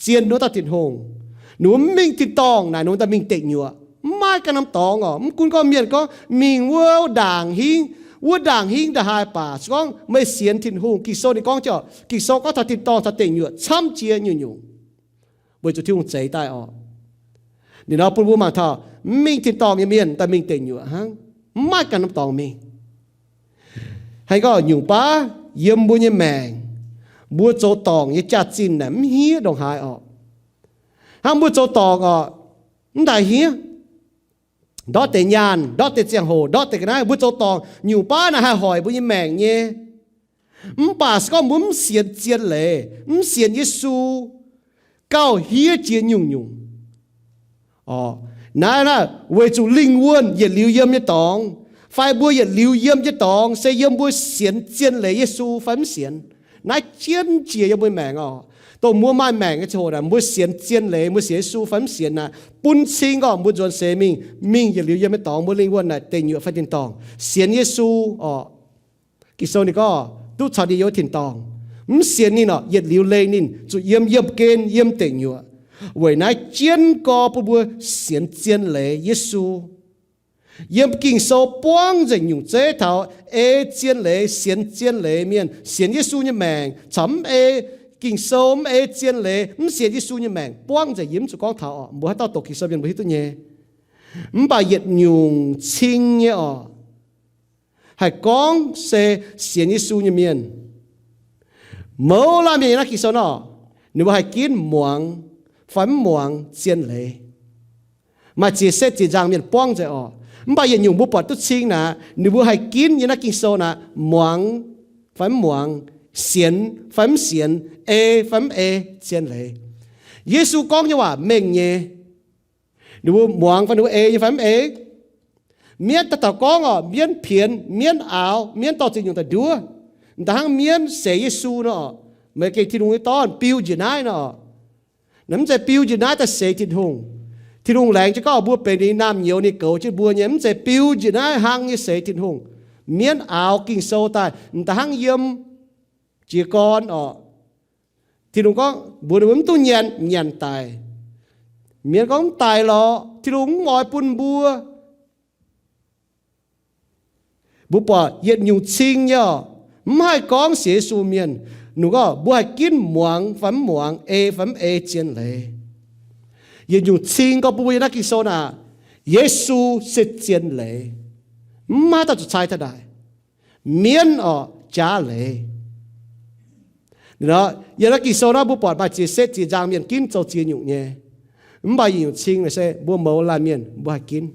zien wuov dauh Tin-Hungh, ninh mbuo mv mingh tin-dorngh naaic, ninh mbuo daaih mingh deic nyuoqc. Mv maaih ganh norm dorngx orqc. Mv gunv gorngv mienh gorngv mingh wuov ndaangc hingv, wuov ndaangc hingv ndongc haaix baac, se gorngv meih sienx Tin-Hungh, Ging-Sou ninh gorngv, Ging-Sou gorngv taux tin-dorngh caux deic nyuoqc camv jiex nyungc-nyungc, weic zuqc Tin-Hungh zeix daaih orqc. Ninh nor bun mbuo mangc taux mv mingh tin-dorngh nyei mienh daaih mingh deic nyuoqc hnangv. Mv maaih ganh norm dorngx mingh. Haaix gorngv nyungc baav yiem mbuo nyei maengc, mbuo zoux dorngc nyei jaax-zinh naaic mv hniev ndongc haaix orqc. Hnangv mbuo zoux dorngc orqc, mv daaih hniev. Ndortv deix nyaanh, ndortv deix ziangh hoc, ndortv deix ga'naaiv, mbuo zoux dorngc nyungc baav naaic haih hoic mbuo nyei maengc nyei. Mv baac se gorngv mbuo mv sienx zien leiz, mv sienx Yesu, gauh hniev jiex nyungc-nyungc. Orqc, naaiv naaic weic zuqc lingh wuonh yietc liuz yiem nyei dorngx, fai mbuo yietc liuz yiem nyei dorngx se yiem mbuo sienx zien leiz Yesu fai mv sienx. Naaiv jienv jiex yiem mbuo maengc orqc. Dongh mbuo maaih maengc nyei ziangh hoc naaic, mbuo sienx zien leiz, mbuo sienx Yesu fai mv sienx naaic, bun cing gorngv mbuo nzuonx seix mingh, mingh yietc liuz yiem nyei dorngx, mbuo lingh wuonh naaic deic nyuoqc fai tin-dorngh. Sienx Yesu orqc, Ging-Sou ninh gorngv duqv caux ninh yiem tin-dorngh. Mv sienx ninh orqc, yietc liuz leih ninh zuqc yiem yiemh gen, yiem deic nyuoqc. Weic naaiv jienv gorx bun mbuo sienx zien leiz Yesu. Yiem Ging-Sou buangv nzengc nyungc zeiv taux ei zien leiz, sienx zien leiz mienh, sienx Yesu nyei maengc, caux mv ei Ging-Sou, mv ei zien leiz, mv sienx Yesu nyei maengc, buangv nzengc. Yie mv zuqc gorngv taux orqc, mbuo haaix dauh doqc Ging-Sou mienh mbuo hiuv duqv nyei. Mv baac yietc nyungc cing nyei orqc, haih gorngv se sienx Yesu nyei mienh, mouz laanh mienh yiem naaiv Ging-Sou nor, ninh mbuo haih ginv muangx fai mv muangx zien leiz. Maaih ziex setv ziex nzangc mienh buangv nzengc orqc. Mv baac yietc nyungc mbuo buatc duqv cing naaic, ninh mbuo haih ginv yiem naaiv Ging-Sou naaic muangx fai mv muangx, sienx fai mv sienx, ei fai mv ei zien leiz. Yesu gorngv nyei waac mengh nyei. Ninh mbuo muangx fai ninh mbuo ei nyei fai mv ei. Mienv daaih taux gorngv orqc, mienv pienx, mienv aaux, mienv dorh ziex nyungc daaih nduov. Da'hnangv mienv seix Yesu nor, meih gengh Tin-Hungh nyei Dorn, biu njiec naaiv nor. Naaiv mv zeiz biu njiec naaiv daaih seix Tin-Hungh. Tin-Hungh laengz jienv gorngv mbuo benx ninh nyei naamh nyouz, ninh goux jienv mbuo nyei. Mv zeiz biu njiec naaiv hlang nyei seix Tin-Hungh. Mienv aaux Ging-Sou daaih, da'hnangv yiem jiez gorn orqc, Tin-Hungh gorngv mbuox ninh mbuo mv duqv nyanc, nyanc daic. Mienv gorngv mv daic lorqc, Tin-Hungh mv oix bun mbuo. Mbuo buatc yietc nyungc cing nyei orqc, mv haih gorngv sienx Yesu mienh, ninh gorngv mbuo haih ginv muangx fai mv muangx, ei fai mv ei zien leiz. Yietc nyungc cing gorngv bun mbuo yiem naaiv Ging-Sou naaic, Yesu se zien leiz, mv maaih dauh zuqc cai taux naaic. Mienv orqc, jaav leiz. Yiem naaiv Ging-Sou naaiv mbuo buatc maaih ziex setv ziex nzangc mienh ginv zoux ziex nyungc nyei. Mv baac yietc nyungc cing naaic se mbuo mouz laanh mienh mbuo haih ginv.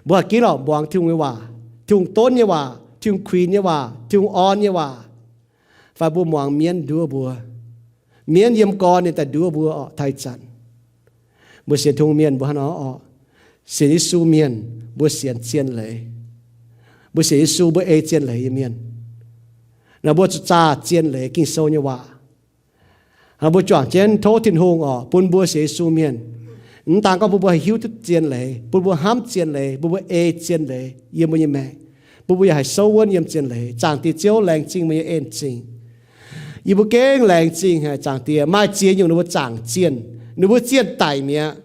Mbuo haih ginv orqc, muangx Tin-Hungh nyei waac, Tin-Hungh donv nyei waac, Tin-Hungh kuinx nyei waac, Tin-Hungh orn nyei waac, fai mbuo muangx mienv nduov mbuo. Mienv yiem gorn ninh daaih nduov mbuo orqc, taux ih zanc. Mbuo sienx Tin-Hungh mienh mbuo hnangv nor orqc, sienx Yesu mienh mbuo sienx zien leiz. Mbuo sienx Yesu mbuo ei zien leiz nyei mienh. Naaiv mbuo zuqc zaah zien leiz Ging-Sou nyei waac. Hnangv mbuo juangc jienv tov Tin-Hungh orqc, bun mbuo sienx Yesu mienh, mv daan gorngv bun mbuo haih hiuv duqv zien leiz, bun mbuo hnamv zien leiz, bun mbuo ei zien leiz yiem mbuo nyei maengc, bun mbuo yaac haih souv wuonv yiem zien leiz. Zaangc Diex Ziouv, laengz zingh meih nyei en zingh. Yie mbuo gengh laengz zingh haic, Zaangc Diex. Maaih ziex nyungc ninh mbuo zaangc zienh, ninh mbuo zienh daic mi'aqv.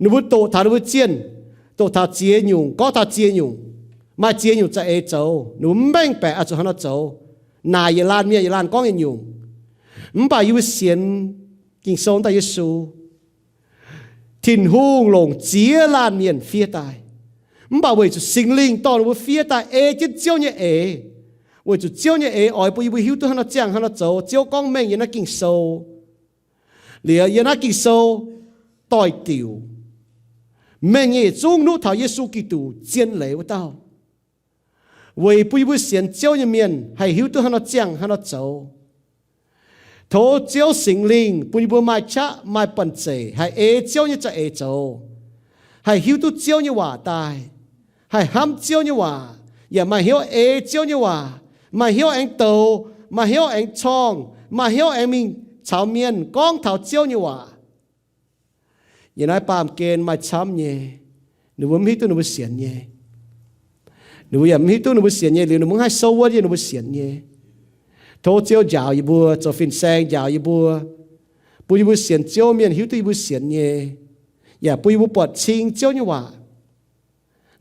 Ninh mbuo doqc taux ninh mbuo zienh, doqc taux ziex nyungc, gorngv taux ziex nyungc. Maaih ziex nyungc za'eix zoux, ninh mbuo mv mengh baeqc oix zuqc hnangv nor zoux. Naaic yietc laanh mienh, yietc laanh gorngv yietc nyungc. Mv baac yie mbuo sienx Ging-Sou daaih Yesu, Tin-Hungh longc ziex laanh mienh fiev daaih. Mv baac weic zuqc Singx Lingh dorh ninh mbuo fiev daaih ei jienv Ziouv nyei eix. Weic zuqc Ziouv nyei eix oix bun yie mbuo hiuv duqv hnangv nor ziangh hnangv nor zoux Ziouv gorngv mengh yiem naaiv Ging-Sou. Liuz yiem naaiv Ging-Sou doix-diuc, mengh nyei yietc zungv nuqv taux Yesu Giduc zien leiz wuov dauh, weic bun yie mbuo sienx Ziouv nyei mienh haih hiuv duqv hnangv nor ziangh hnangv nor zoux. Tov Ziouv Singx Lingh bun yie mbuo maaih qaqv maaih banh zeic haih ei Ziouv nyei za'eix zoux, haih hiuv duqv Ziouv nyei waac daaih, haih hnamv Ziouv nyei waac, yaac maaih hnyouv ei Ziouv nyei waac, maaih hnyouv aengx douz, maaih hnyouv aengx corngh, maaih hnyouv aengx mingh caux mienh gorngv taux Ziouv nyei waac. Yiem naaiv baamh gen maaih camv nyei, ninh mbuo mv hiuv duqv ninh mbuo sienx nyei. Ninh mbuo yaac mv hiuv duqv ninh mbuo sienx nyei liuz, ninh mbuo mv haih souv wuonv yiem ninh mbuo sienx nyei. Tov Ziouv njaaux yie mbuo, zoux fin-saeng njaaux yie mbuo, bun yie mbuo sienx Ziouv mienh hiuv duqv yie mbuo sienx nyei, yaac bun yie mbuo buatc cing Ziouv nyei waac.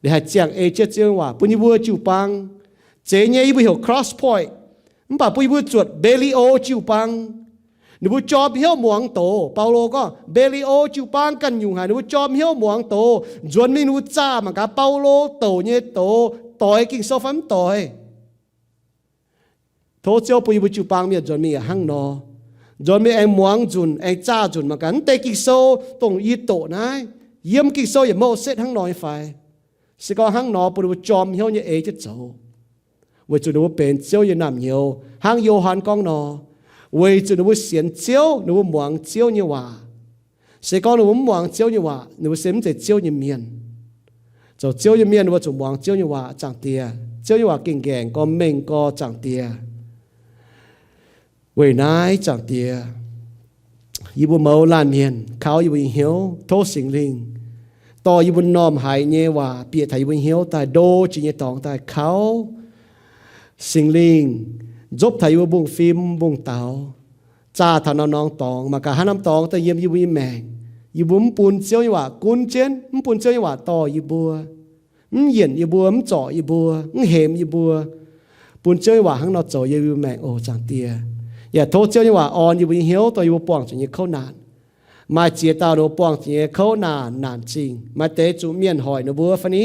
Liuz haih ziangh ei jienv Ziouv nyei waac bun yie mbuo jiu-baang. Zeiz nyei yie mbuo heuc Cross Point, mv baac bun yie mbuo zuotc Belio jiu-baang. Ninh mbuo jorm hnyouv muangx doz. Baulo gorngv Mbe^li^o jiu-baang ganh nyungc haic, ninh mbuo jorm hnyouv muangx doz. Nzuonx mingh ninh mbuo zaah mangc gaax Baulo douc nyei doz doix Ging-Sou fai mv doix. Tov Ziouv bun yie mbuo jiu-baang mienh nzuonx mingh yaac hnangv nor. Nzuonx mingh aengx muangx nzunc, aengx zaah nzunc mangc gaax, mv deix Ging-Sou dongh yie doqc naaiv, yiem Ging-Sou yietc mouh setv hnangv nor nyei fai? Se gorngv hnangv nor, bun ninh mbuo jorm hnyouv nyei ei jienv zoux, weic zuqc ninh mbuo benx Ziouv nyei naamh nyouz, hnangv Yo^han gorngv nor, weic zuqc ninh mbuo sienx Ziouv, ninh mbuo muangx Ziouv nyei waac. Se gorngv ninh mbuo mv muangx Ziouv nyei waac, ninh mbuo se mv zeiz Ziouv nyei mienh. Zoux Ziouv nyei mienh, ninh mbuo zuqc muangx Ziouv nyei waac, Zaangc Diex. Ziouv nyei waac gengh nqaengc gorx, mengh gorx, Zaangc Diex. Weic naaiv, Zaangc Diex, yie mbuo mouz laanh mienh kaux yie mbuo nyei hnyouv. Tov Singx Lingh dorh yie mbuo m'normh haiz nyei waac bieqc taux yie mbuo hnyouv daaih, ndo jiex nyei dorngx daaih kaux. Singx Lingh nzopv taux yie mbuo mbungv-fim mbungv-daux, zaah taux norm-norm dorngx, mangc gaax haaix norm dorngx daaih yiem yie mbuo nyei maengc, yie mbuo mv bun Ziouv nyei waac gunv jienv, mv bun Ziouv nyei waac dorh yie mbuo, mv yienc yie mbuo, mv zorc yie mbuo, mv hemx yie mbuo, bun Ziouv nyei waac hnangv nor zoux yiem yie mbuo maengc oc, Zaangc Diex. Yaac tov Ziouv nyei waac orn yie mbuo nyei hnyouv, dorh yie mbuo buangh zuqc nyei kouv naanc. Maaih ziex dauh ninh mbuo buangh zuqc nyei kouv naanc, naanc zingh. Maaih deix zuqc mienh hoic ninh mbuo fai ni?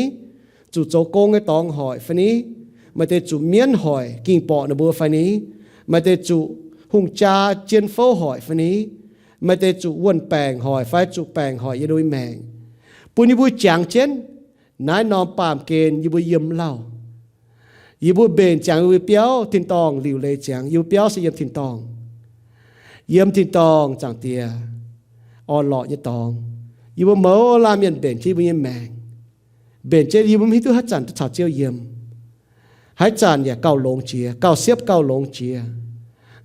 Zuqc zoux gong nyei dorngx hoic fai ni? Maaih deix zuqc mienv hoic ging-borqc ninh mbuo fai ni? Maaih deix zuqc hungh jaa jien fouv hoic fai ni? Maaih deix zuqc wuon-baengc hoic fai zuqc baengc hoic yiem ninh mbuo nyei maengc, bun yie mbuo jangx jienv naaiv norm baamh gen yie mbuo yiem lauh. Yie mbuo mbenc ziangx yie mbuo biauv tin-dorngh liuc leiz ziangx. Yie mbuo biauv se yiem tin-dorngh. Yiem tin-dorngh, Zaangc Diex, orn-lorqc nyei dorngx. Yie mbuo mouz laanh mienh mbenc jienv yie mbuo nyei maengc, mbenc jienv yie mbuo mv hiuv duqv haaix zanc duqv caux Ziouv yiem. Haaix zanc yaac gauh longx jiex, gauh siepv gauh longx jiex.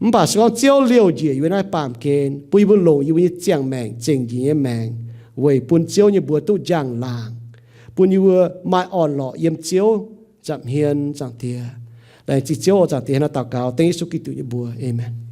Mv baac se gorngv Ziouv liouh njiec yie mbuo naaiv baamh gen, bun yie mbuo longc yie mbuo nyei ziangh maengc zengc njiec nyei maengc weic bun Ziouv nyei mbuox duqv njang-laangc, bun yie mbuo maaih orn-lorqc yiem Ziouv nza'hmien, Zaangc Diex. Laengz zingh Ziouv oc, Zaangc Diex. Hnangv naaiv daux gaux dengv Yesu Giduc nyei mbuox. Aamen.